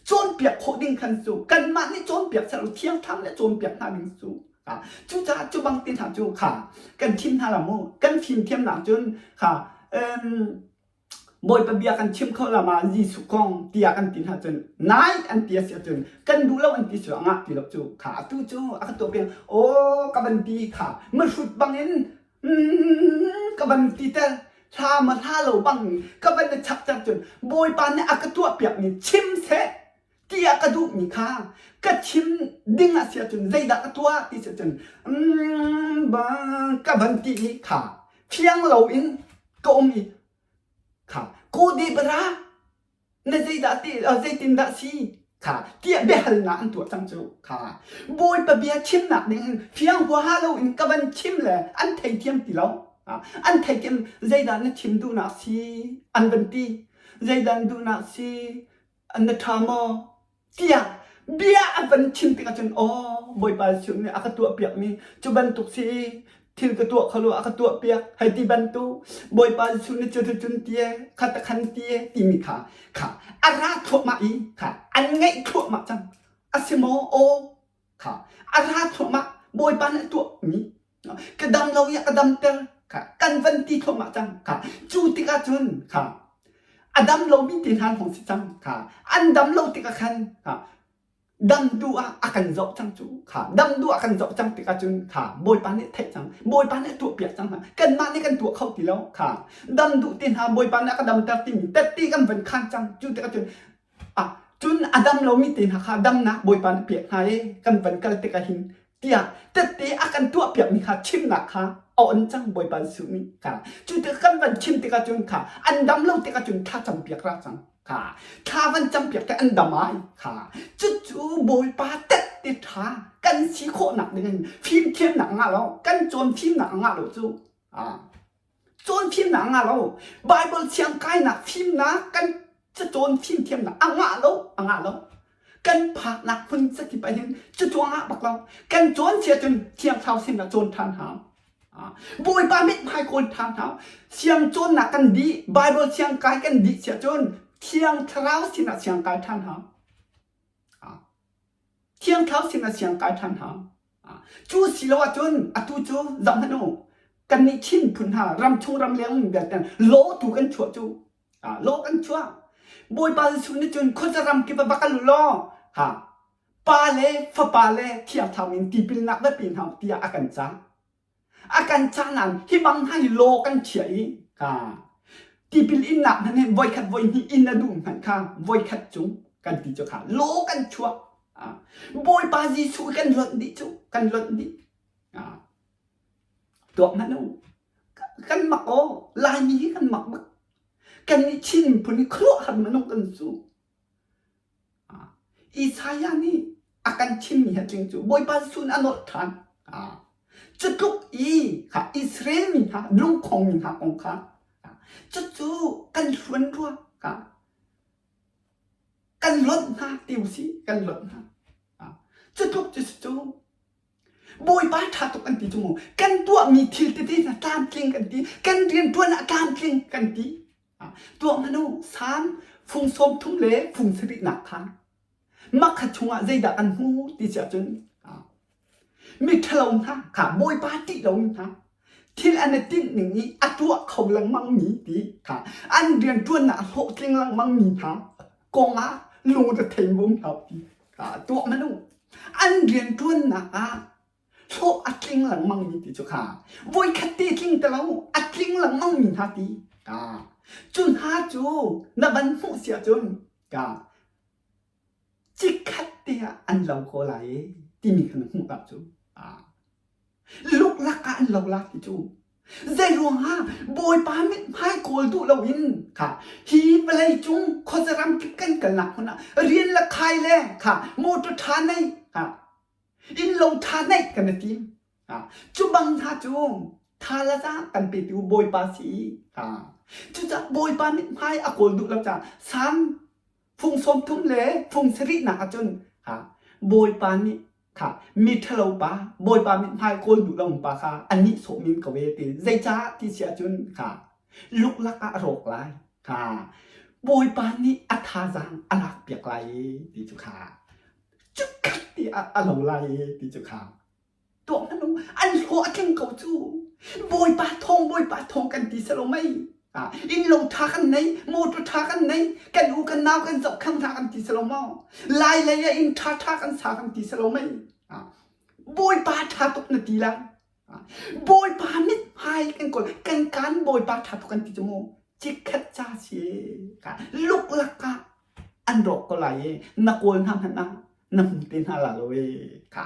cawnpiak khawh ding khan cu kanmah nih cawnpiak seh law Thiang Thlarau nih cawnpiak hna ding cu cucaah cu bang te hna cu kha kan thim hna la mu kan fimthiamnak cun kha Bawipa bia kan chim kho la ma Jesuh kong tiah kan ti hna cun nai an ti a si ahcun kan duh lo an ti cu a ngah ti lo cu kha atu cu a ka tuah piak aw ka van ti kha mahrut bangin ka van ti ter hla ma hla lo bang ka van i chak ter cun Bawipa nih a ka tuah piak mi chim seh tiah ka duhmi kha ka chim ding a si ahcun zeidah ka tuah ti si ahcun ka van ti i kha fiang loin ka um i kha kawde bara na zeidah ti zeitindah si kha tiah biahalnak an tuah cang cu kha Bawipa bia chimnak ding in fiang huaha loin ka van chim le an theithiam ti lo an theithiam zeidah na chim duhnak si an van ti zeidah na duhnak si na ṭha maw tiah bia a van chim tikah cun aw Bawipa Jesuh nih a ka tuahpiakmi cu bantuk si thil ka tuah kho lo a ka tuahpiak hei ti bantuk Bawipa Jesuh nih cuticun tie kha ta khan tie timi kha kha a ra thluahmah i kha an ngaih thluahmah cang a si maw aw kha a ra thluahmah Bawipa nih a tuahmi ka dam lo i a ka damter kha kan van ti thluahmah cang kha cu tikah cun kha a dam lomi te hna hong si cang kha an dam lo tikah khan kha dam duh ah a kan zoh cang cu kha dam duh ah kan zoh cang tikah cun kha Bawipa nih theih cang Bawipa nih a tuahpiak cang hna kanmah nih kan tuah kho ti lo kha dam duh te hna Bawipa nih a ka damter timi tette kan van khan cang cu tikah cun Ah, cun a dam lomi te hna kha damnak Bawipa nih pek hna i kan van kal tikah hin tiah tette a kan tuahpiakmi kha chimnak kha a on cang Bawipa Jesuh nih kha cu tikah kan van chim tikah cun kha an dam lo tikah cun thla campiak ra cang kha thla van campiak te an dam ai kha cucu Bawipa tette ṭha kan si khawhnak ding in fimthiamnak ngah lo kan cawn fimnak ngah lo cu. Ah. Cawn fimnak a ngah lo. Bible thiang kainak fimnak kan cacawn fimthiamnak a ngah lo, a ngah lo. Kan phaknak hmun zakip ah hin cucuang ah bak lo. Kan cawn sia cun thiang thlarau sin ah cawn ṭhan hau. Bawipa mithmai kawl ṭhan hau. Siang cawnnak kan dih, Bible siang kai kan dih sia cun thiang thlarau sin ah siang kai ṭhan hau. Thiang thlarau sin ah siang kai ṭhan hau. Cu si lo ahcun atu cu zoh hmanh u. Kannih Chin phun hna ramchung ramleng um vialte law tu kan chuah cu. Law kan chuah. Bawipa Jesuh nih cun khuaza ram kip ah va kal u law ha Pa le Fapa le Thiang Thlarau min tipilnak va pe hna u tiah a kan cah. A kan cah nain hi bang hna hi law kan chiah i ha tipil innak hmanh hin voikhat voihnih in a duh hmanh kha voikhat cung kan ti cu kha law kan chuah. Bawipa Jesuh kan lonh dih cu kan lonh dih. Tuak hmanh u. Kan mak aw Laimi hi kan mak bak. Kannih Chin miphun hi khuaruahhar minung kan su. Isaiah nih a kan chimmi hi a tling cu Bawipa sun a nolh ṭhan. Cu tluk i kha Israel mi hna lungkhong mi hna kong kha cucu kan hluan rua kha kan lonh hna ti usih kan lonh hna. Cu tluk cu si cu Bawipa ṭha tuk an ti cu mu. Kan tuahmi thil tete hna tlamtling kan ti. Kan rianṭuan ah tlamtling kan ti. Tuah hmanh u, Salm fung 30 le fung sarihnak kha makha chungah zeidah kan hmu ti si ahcun miṭhalo hna kha Bawipa ṭih lomi hna thil an i tinh ning i a tuah kho lengmangmi ti kha an rianṭuannak a hlawhtling lengmangmi hna kongah lungrethei um hlah ti kha tuah hmanh u. An rianṭuannak ah hlawh a tling lengmangmi ti cu kha voikhat te tling ti lo a tling lengmangmi hna ti ka cu hna cu na van hmuh si ahcun ka chikkhat te ah an lo ko lai e timi kha na hmuh tak cu luklak ah an lo la ti cu zei ruangah Bawipa mithmai kawl duh loin kha hi vawlei cung khuazaram kip kan kalnak hmun ah rian le khai le kha motor ṭha nei kha Innlo ṭha neih kan i tim. Cu bang hna cu tha le zaang kan petu Bawipa si. Cucaah Bawipa mithmai a kawl duh lo caah Salm fung 30 le fung sarihnak ahcun Bawipa nih kha mi ṭhalo pa Bawipa mithmai kawl duh lo pa kha a nihsawh men ko ve ti. Zeicah ti si ahcun kha luklak ah a rawk lai. Kha Bawipa nih a thazaang a lakpiak lai ti cu kha Chikkhat ti ah a lo lai i ti cu kha tuah hmanh u an hlawh a tling ko cu Bawipa thawng Bawipa thawng kan ti selo mei innlo ṭha kan nei motor ṭha kan nei kan u kan nau kan zohkhang hna kan ti selo maw lai lei ah inn ṭha ṭha kan sa kan ti selo mei Bawipa ṭha tuk na ti lai Bawipa mithmai kan kawl kan kan Bawipa ṭha tuk kan ti cu mu chikkhat ca si ka luklak ah an rawk ko lai i na kawl hna hmanh ah na hmu te hna la lo e kha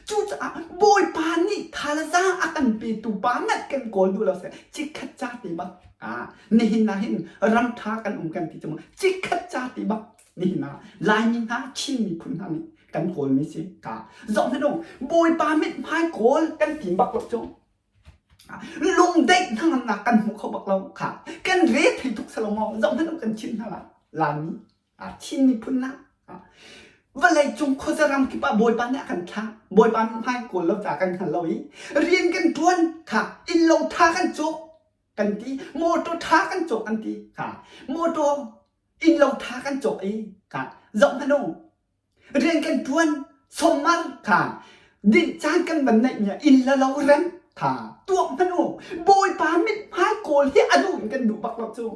cucaah Bawipa nih thazaang a kan petu pa ngat kan kawl duh lo seh chikkhat ca te bak ah nihin ah hin ram ṭha kan um kan ti cu mu chikkhat ca te bak nihin ah Laimi hna Chin miphun hna nih kan kawlmi si ka zoh hmanh u Bawipa mithmai kawl kan tim bak lo cu lungdaih hnangamnak kan hmu kho bak lo kha kan re thei tuk salo maw zoh hmanh u kan chim hna la Laimi Chin miphun na vawlei cung khuaza ram kip ah Bawipa nih a kan thlah Bawipa mithmai kawl lo ca kan hngal lo i rian kan ṭuan kha innlo ṭha kan cawk kan ti motor ṭha kan cawk kan ti kha motor innlo ṭha kan cawk i kha zoh hmanh u Rian kan ṭuan sawmmar kha dinh caan kan van neihmi ah inn le lo rem kha tuak hmanh u. Bawipa mithmai kawl hi a duh in kan duh bak lo cu.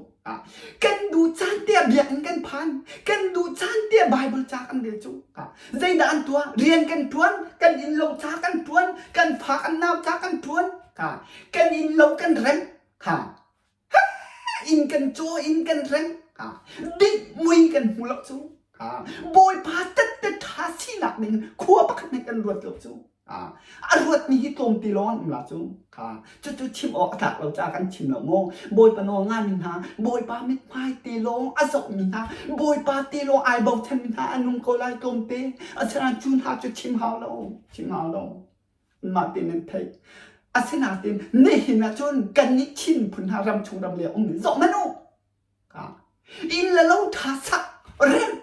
Kan duh caan te ah biakinn kan phan. Kan duh caan te ah Bible ca kan rel cu. Zeidah an tuah? Rian kan ṭuan, kan innlo ca kan ṭuan, kan fa kan nau ca kan ṭuan. Kan innlo kan remh. Inn kan caw inn kan reng dinh mui kan hmu lo cu Bawipa tette ṭha sinak ding khua pakhat nih kan ruat lo cu a ruatmi hi tlawmte lawng an um la cu cucu chim awk a tlak lo caah kan chim lo maw Bawipa nawl ngaimi hna Bawipa mithmai te lawng a zohmi hna Bawipa te lawng ai bochanmi hna an um ko lai tlawmte asinain cu hna cu chim hau lo chim hau lo mah te nan theih. Asinain nihin ahcun kannih Chin phun hna ramchung ram leng ummi zoh hmanh u. Inn le lo ṭha sak remh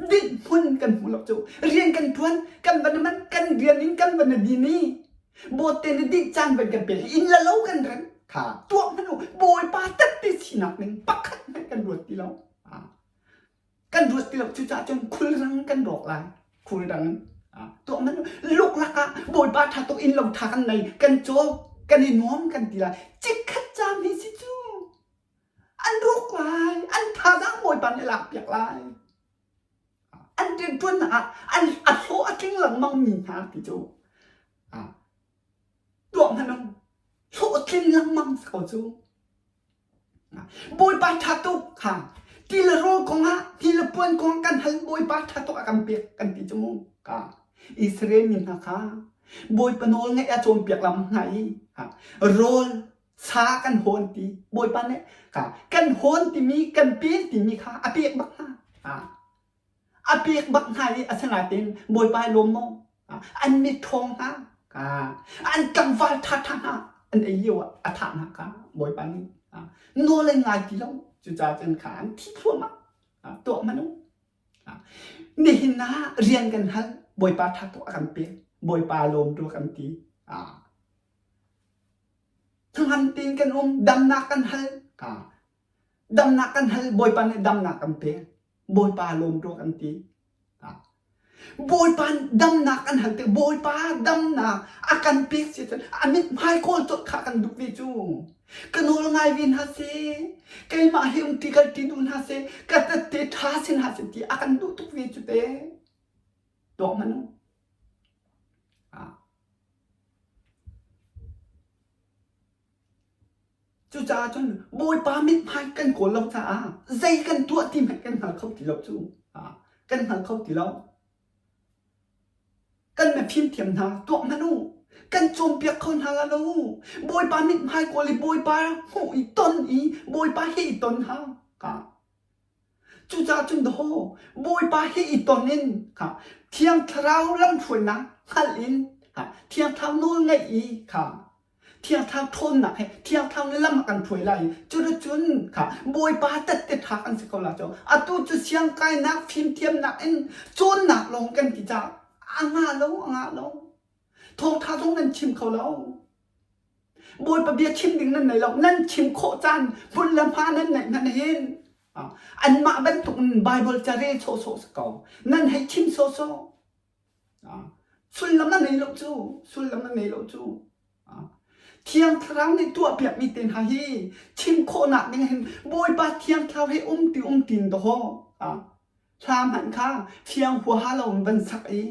Dinhhmun kan hmu lo cu. Rian kan ṭuan, kan van man, kan rian in kan van din i bawte nih dinh caan van kan pek i inn le lo kan rem kha tuah hmanh u. Bawipa tette sinak ning pakhat hmanh kan ruat ti lo. Kan ruat ti lo. Cucaah cun khulrang kan rawk lai. Khulrang in tuah hmanh u. Luklak ah Bawipa ṭha tuk inn lo ṭha kan nei, kan caw, kan i nuam kan ti lai. Chikkhat caan hi si cu. An rawk lai, an thazaang Bawipa nih a lakpiak lai. An rianṭuannak ah an a hlawh a tling lengmang mi hna ti cu tuah hmanh u. Hlawh a tling lengmang si ko cu. Bawipa ṭha tuk kha ti le rawl kongah ti le puan kong kan hal Bawipa ṭha tuk a kan pek kan ti cu mu. Ka Israel mi hna kha Bawipa nawl ngaih a cawnpiak lam hna i rawl sa kan hawn ti Bawipa nih ka kan hawn timi kan pen timi kha a pek bak hna a pek bak hna i asinain Bawipa ai lawm maw an mit ṭhawng hna an tlangval ṭhaṭha hna an ei lio ah a thah hna kha Bawipa nih nawl an ngai ti lo cucaah cun kha an thi thluahmah tuah hmanh u nihin ah rian kan hal Bawipa ṭha tuk a kan pek Bawipa lawm tu kan ti Hnangam tein kan um, damnak kan hal. Damnak kan hal, Bawipa nih damnak kan pek. Bawipa lawm rua kan ti. Bawipa damnak kan hal tik Bawipa damnak a kan pek si cun a mithmai kawl colh kha kan duh ve cu. Ka nawl ngai ve hna seh, keimah he um ti kal ti duh hna seh, ka tette ṭha si hna seh ti a kan duh tuk ve cu te. Tuak hmanh u. Cucaah cun Bawipa mithmai kan kawl lo caah zei kan tuah ti hmanh kan hngal kho ti lo cu. Kan hngal kho ti lo. Kan mifimthiam hna tuah hmanh u. Kan cawnpiak kho hna la lo. Bawipa mithmai kawl i Bawipa hmuh i ton i Bawipa he i ton hau. Cucaah cun dawh Bawipa he i ton in Thiang Thlarau lamhruainak hngalh in Thiang Thlarau nawl ngaih i kha Thiang Thlarau ṭhawnnak he Thiang Thlarau nih lam a kan hruai lai i cuticun kha Bawipa tette ṭha kan si ko lai cu. Atu cu siangkainak fimthiamnak in cawnnak lawng kan ti caah a ngah lo a ngah lo. Thawngṭha zong nan chim kho lo. Bawipa bia chim ding nan nei lo. Nan chim khawh caan hmun le hma nan neih hmanh hin anmah bantuk in Bible ca rel sawhsawh si ko. Nan hei chim sawhsawh. Sullam a nei lo cu. Sullam a nei lo cu. Thiang Thlarau nih tuahpiakmi te hna hi chim khawhnak ding hin Bawipa Thiang Thlarau he um ti um tin dawh. Hla hmanh kha thiang huaha lo in van sak i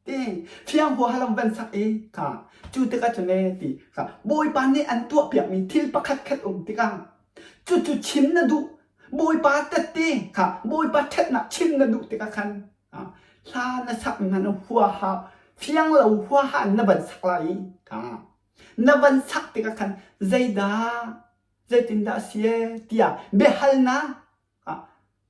ti thiang huaha lo van sak i kha cu tikah cun ee ti kha Bawipa nih an tuahpiakmi thil pakhat khat um tikah cucu chim na duh Bawipa tette kha Bawipa ṭhatnak chim na duh tikah khan hla na sak hmanh huaha fiang lo huaha in na van sak lai i kha na van sak tikah khan zeidah zeitindah a si ee tiah biahalnak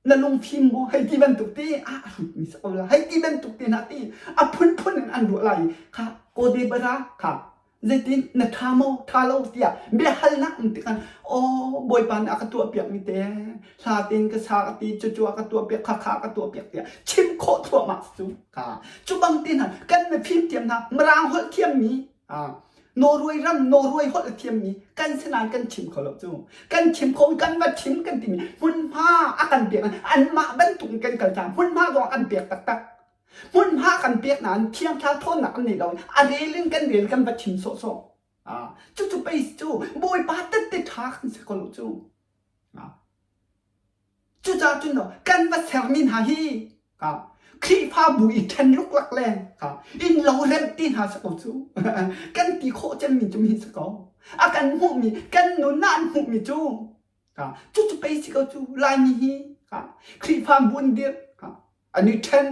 na lungfim maw hei ti bantuk te ah a hrutmi si ko la hei ti bantuk te hna ti a phunphun in an ruah lai kha kode bara kha zeitin na tha maw tha lo tiah biahalnak um tikhan aw bawipa nih a ka tuah piak mi te hla tein ka sa ka ti cucu a ka tuah piak kha kha a ka tuah piak tiah chim khawh thluahmah cu kha cu bang te hna kan mifim thiam hna mirang holh thiam mi Norway ram Norway holh a thiammi kan si nain kan chim kho lo cu. Kan chim kho kan va chim kan timi hmunhma a kan pek anmah bantuk in kan kal caah hmunhma zong a kan pek taktak. Hmunhma kan pek nain thiangthla thawnnak an nei lo a rel in kan rel kan va chim sawhsawh. Cucu pei cu Bawipa tette ṭha kan si ko lo cu. Cucaah cun kan va sermi hna hi Khrihfabu i ṭhen luklak le inn lo remh ti hna si ko cu. Kan ti khawh cemmi cu hi si ko. A kan hmuhmi, kan nun ah an hmuhmi cu cucu pei si ko cu Laimi hi Khrihfabu an dirh an i ṭhen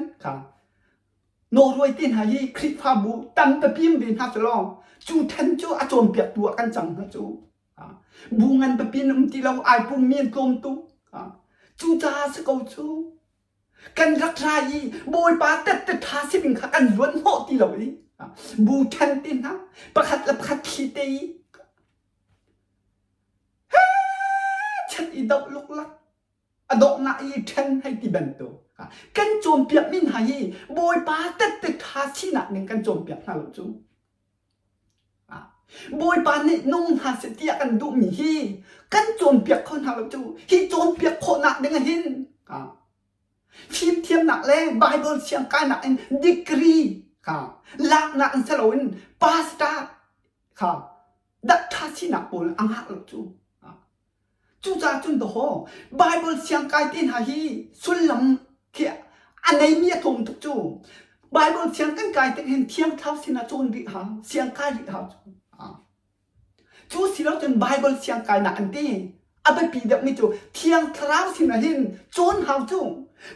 Norway te hna hi Khrihfabu tam pipi ve hna selaw cu ṭhen cu a cawnpiaktu ah kan cang hna cu. Bu ngan pipi in um ti lo ai pummi an tlawm tuk. Cucaah si ko cu. Kan rak ra i Bawipa tette ṭha si ding kha kan zuan hnawh ti lo i. Bu ṭhen te hna, pakhat le pakhat thli te i chet i doh luklak. A donghnak i ṭhen hei ti bantuk. Kan cawnpiak mi hna hi Bawipa tette ṭha sinak ning kan cawnpiak hna lo cu. Bawipa nih nung hna seh tiah kan duhmi hi kan cawnpiak kho hna lo cu. Hi cawnpiak khawhnak ding ah hin fimthiamnak le Bible siang kainak in degree kha laknak in si loin pastor kha dak ṭha sinak pawl a ngah lo cu. Cucaah cun dawhaw Bible siangkai te hna hi sullam khi a neimi a tlawm tuk cu. Bible siang kan kai tik hin Thiang Thlarau sinah cawn rih hau, siangkai rih hau cu. Cu si lo cun Bible siangkainak an ti. A biapi deuhmi cu Thiang Thlarau sinah hin cawn hau cu.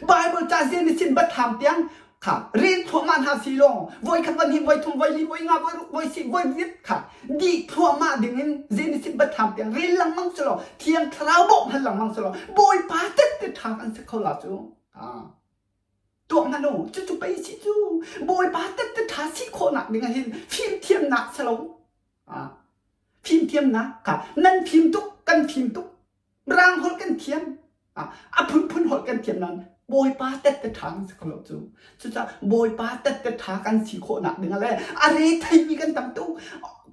Bible ca Genesis Bathlam tiang kha rel thluahmah hna si law voi khat van hi voi thum voi li voi nga voi ruk voi si voi riat kha dih thluahmah ding in Genesis Bathlam tiang rel lengmang si law Thiang Thlarau bawmh hal lengmang si law Bawipa tette ṭha kan si kho la cu. Tuah hmanh u, cucu pei si cu. Bawipa tette ṭha si khawhnak ding ah hin fimthiamnak si lo. Fimthiamnak kha nan fim tuk, kan fim tuk. Mirang holh kan thiam. A phunphun holh kan thiam nain Bawipa tette ṭha kan si kho lo cu. Cucaah Bawipa tette ṭha kan si khawhnak ding ah le a re theimi kan tam tuk.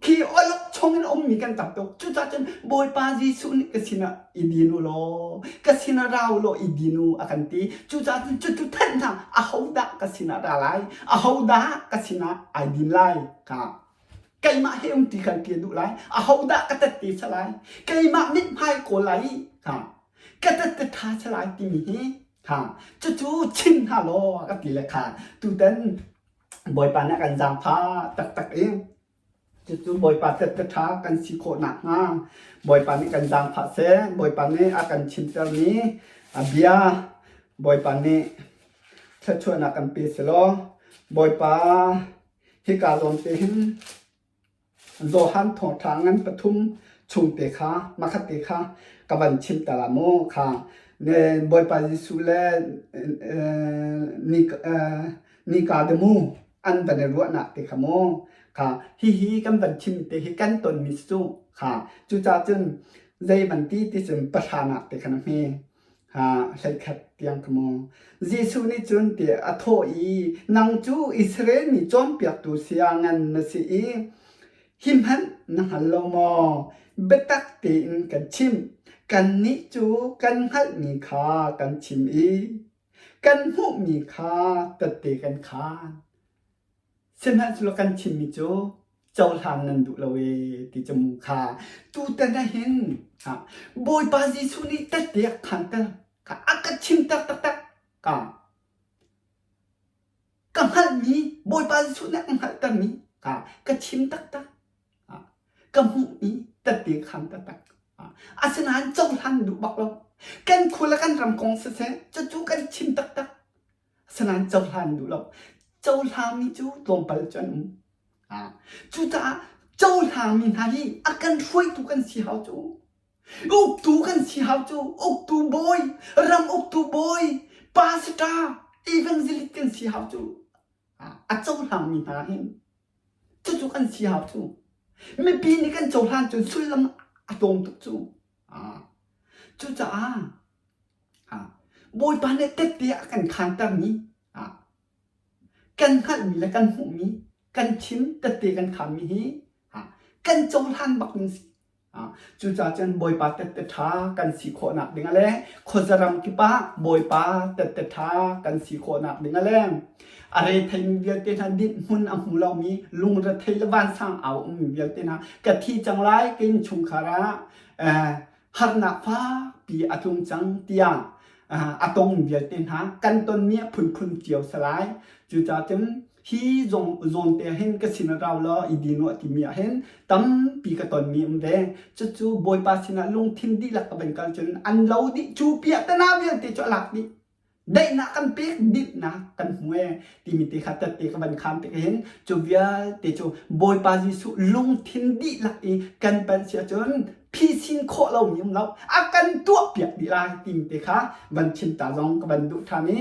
Khi awlok chung in ummi kan tam tuk. Cucaah cun Bawipa Jesuh nih ka sinah i din u law, ka sinah ra u law i din u a kan ti. Cucaah cun cucu thanh hna, ahodah ka sinah ra lai? Ahodah ka sinah ai din lai? Ka keimah he um ti kan ti duh lai. Ahodah ka tette sa lai? Keimah mithmai kawl lai i ha ka tette ṭha sa lai timi hi ha cucu chim hna law ka ti le kha tutan Bawipa nih a kan zaangfah taktak i cucu Bawipa tette ṭha kan si khawh nakhnga Bawipa nih kan zaangfah seh. Bawipa nih a kan chimtermi a bia Bawipa nih thluachuahnak kan pe selaw Bawipa hika zawn te hin Johan thawngṭha ngan pathum chung te kha makhat te kha ka van chim ta la mu kha ne Bawipa Jesuh le Nikodemu an van i ruahnak te kha mu kha hihi kan van chim te hi kan tonmi si cu kha cucaah cun zei van ti ti cun pahranak te kha na hme ha 11 tiang kha mu Jesuh nih cun tiah a thawh i nang cu Israel mi cawnpiaktu saya ngan na si i hi hmanh na hngal lo maw? Biatak tein kan chimh kannih cu kan hngalhmi kha kan chim i kan hmuhmi kha tette kan khaan. Sihmanhsehlaw kan chimmi cu cohlan nan duh lo ee ti cu mu kha tutan ah hin Bawipa Jesuh nih tette a khanter kha a ka chimter taktak ka ka hngalhmi Bawipa Jesuh nih a ka hngalhtermi ka ka chim taktak ka hmuhmi tette khan taktak asinain cohlan duh bak lo kan khua le kan ram kong siseh cucu kan chim taktak Asinain cohlan duh lo. Cohlangmi cu tlawmpal cu an um. Cucaah cohlangmi hna hi a kan hruaitu kan si hau cu. Uktu kan si hau cu. Uktu bawi, ram uktu bawi, pastor, evangelist kan si hau cu. A cohlangmi hna hin cucu kan si hau cu. Mipi nih kan cohlan cun sullam a tlawm tuk cu. Cucaah Bawipa nih tette a kan khantermi kan hngalhmi le kan hmuhmi kan chim tette kan khanmi hi kan cohlan bak ding si. Cucaah cun Bawipa tette ṭha kan si khawhnak ding le khuazaram kip ah Bawipa tette ṭha kan si khawhnak ding le a retheimi vialte hna dinhmun a hmu lomi lungrethei le vansang au ummi vialte hna ka thi cang lai ka innchungkhar ah harnak fakpi a tlung cang tiah a tong vialte hna kan tonmi a phunphun cio si lai. Cucaah cun hi zawn te hin ka sin ah rau law i din uh timi ah hin tampi ka tonmi um ve. Cucu Bawipa sinah lungthin dihlak ka van kal cun an lo dih cu piahtana vialte cu a lak dih. Daihnak kan pek, dinhnak kan hmu ee timi te kha tette ka van khaan tik hin cu vialte cu Bawipa Jesuh lungthin dihlak i kan panh si ahcun phisin khawh lomi um lo a kan tuah piak dih lai timi te kha van chim ta zong ka van duh ṭhan i.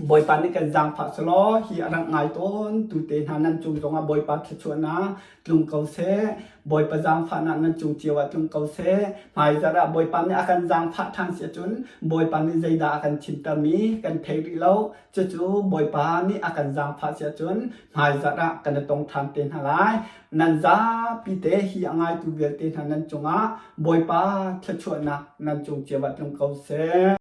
Bawipa nih kan zaangfah selaw hi a rak ngai tawn tu te hna nan cung zongah Bawipa thluachuahnak tlung ko seh. Bawipa zaangfahnak nan cung cio ah tlung ko seh. Hmaizarh ah Bawipa nih a kan zaangfah ṭhan si ahcun Bawipa nih zeidah a kan chimtermi kan thei rih lo. Cucu Bawipa nih a kan zaangfah si ahcun hmaizarh ah kan i tong ṭhan te hna lai. Nan zapi te hi a ngaitu vialte hna nan cungah Bawipa thluachuahnak nan cung cio ah tlung ko seh.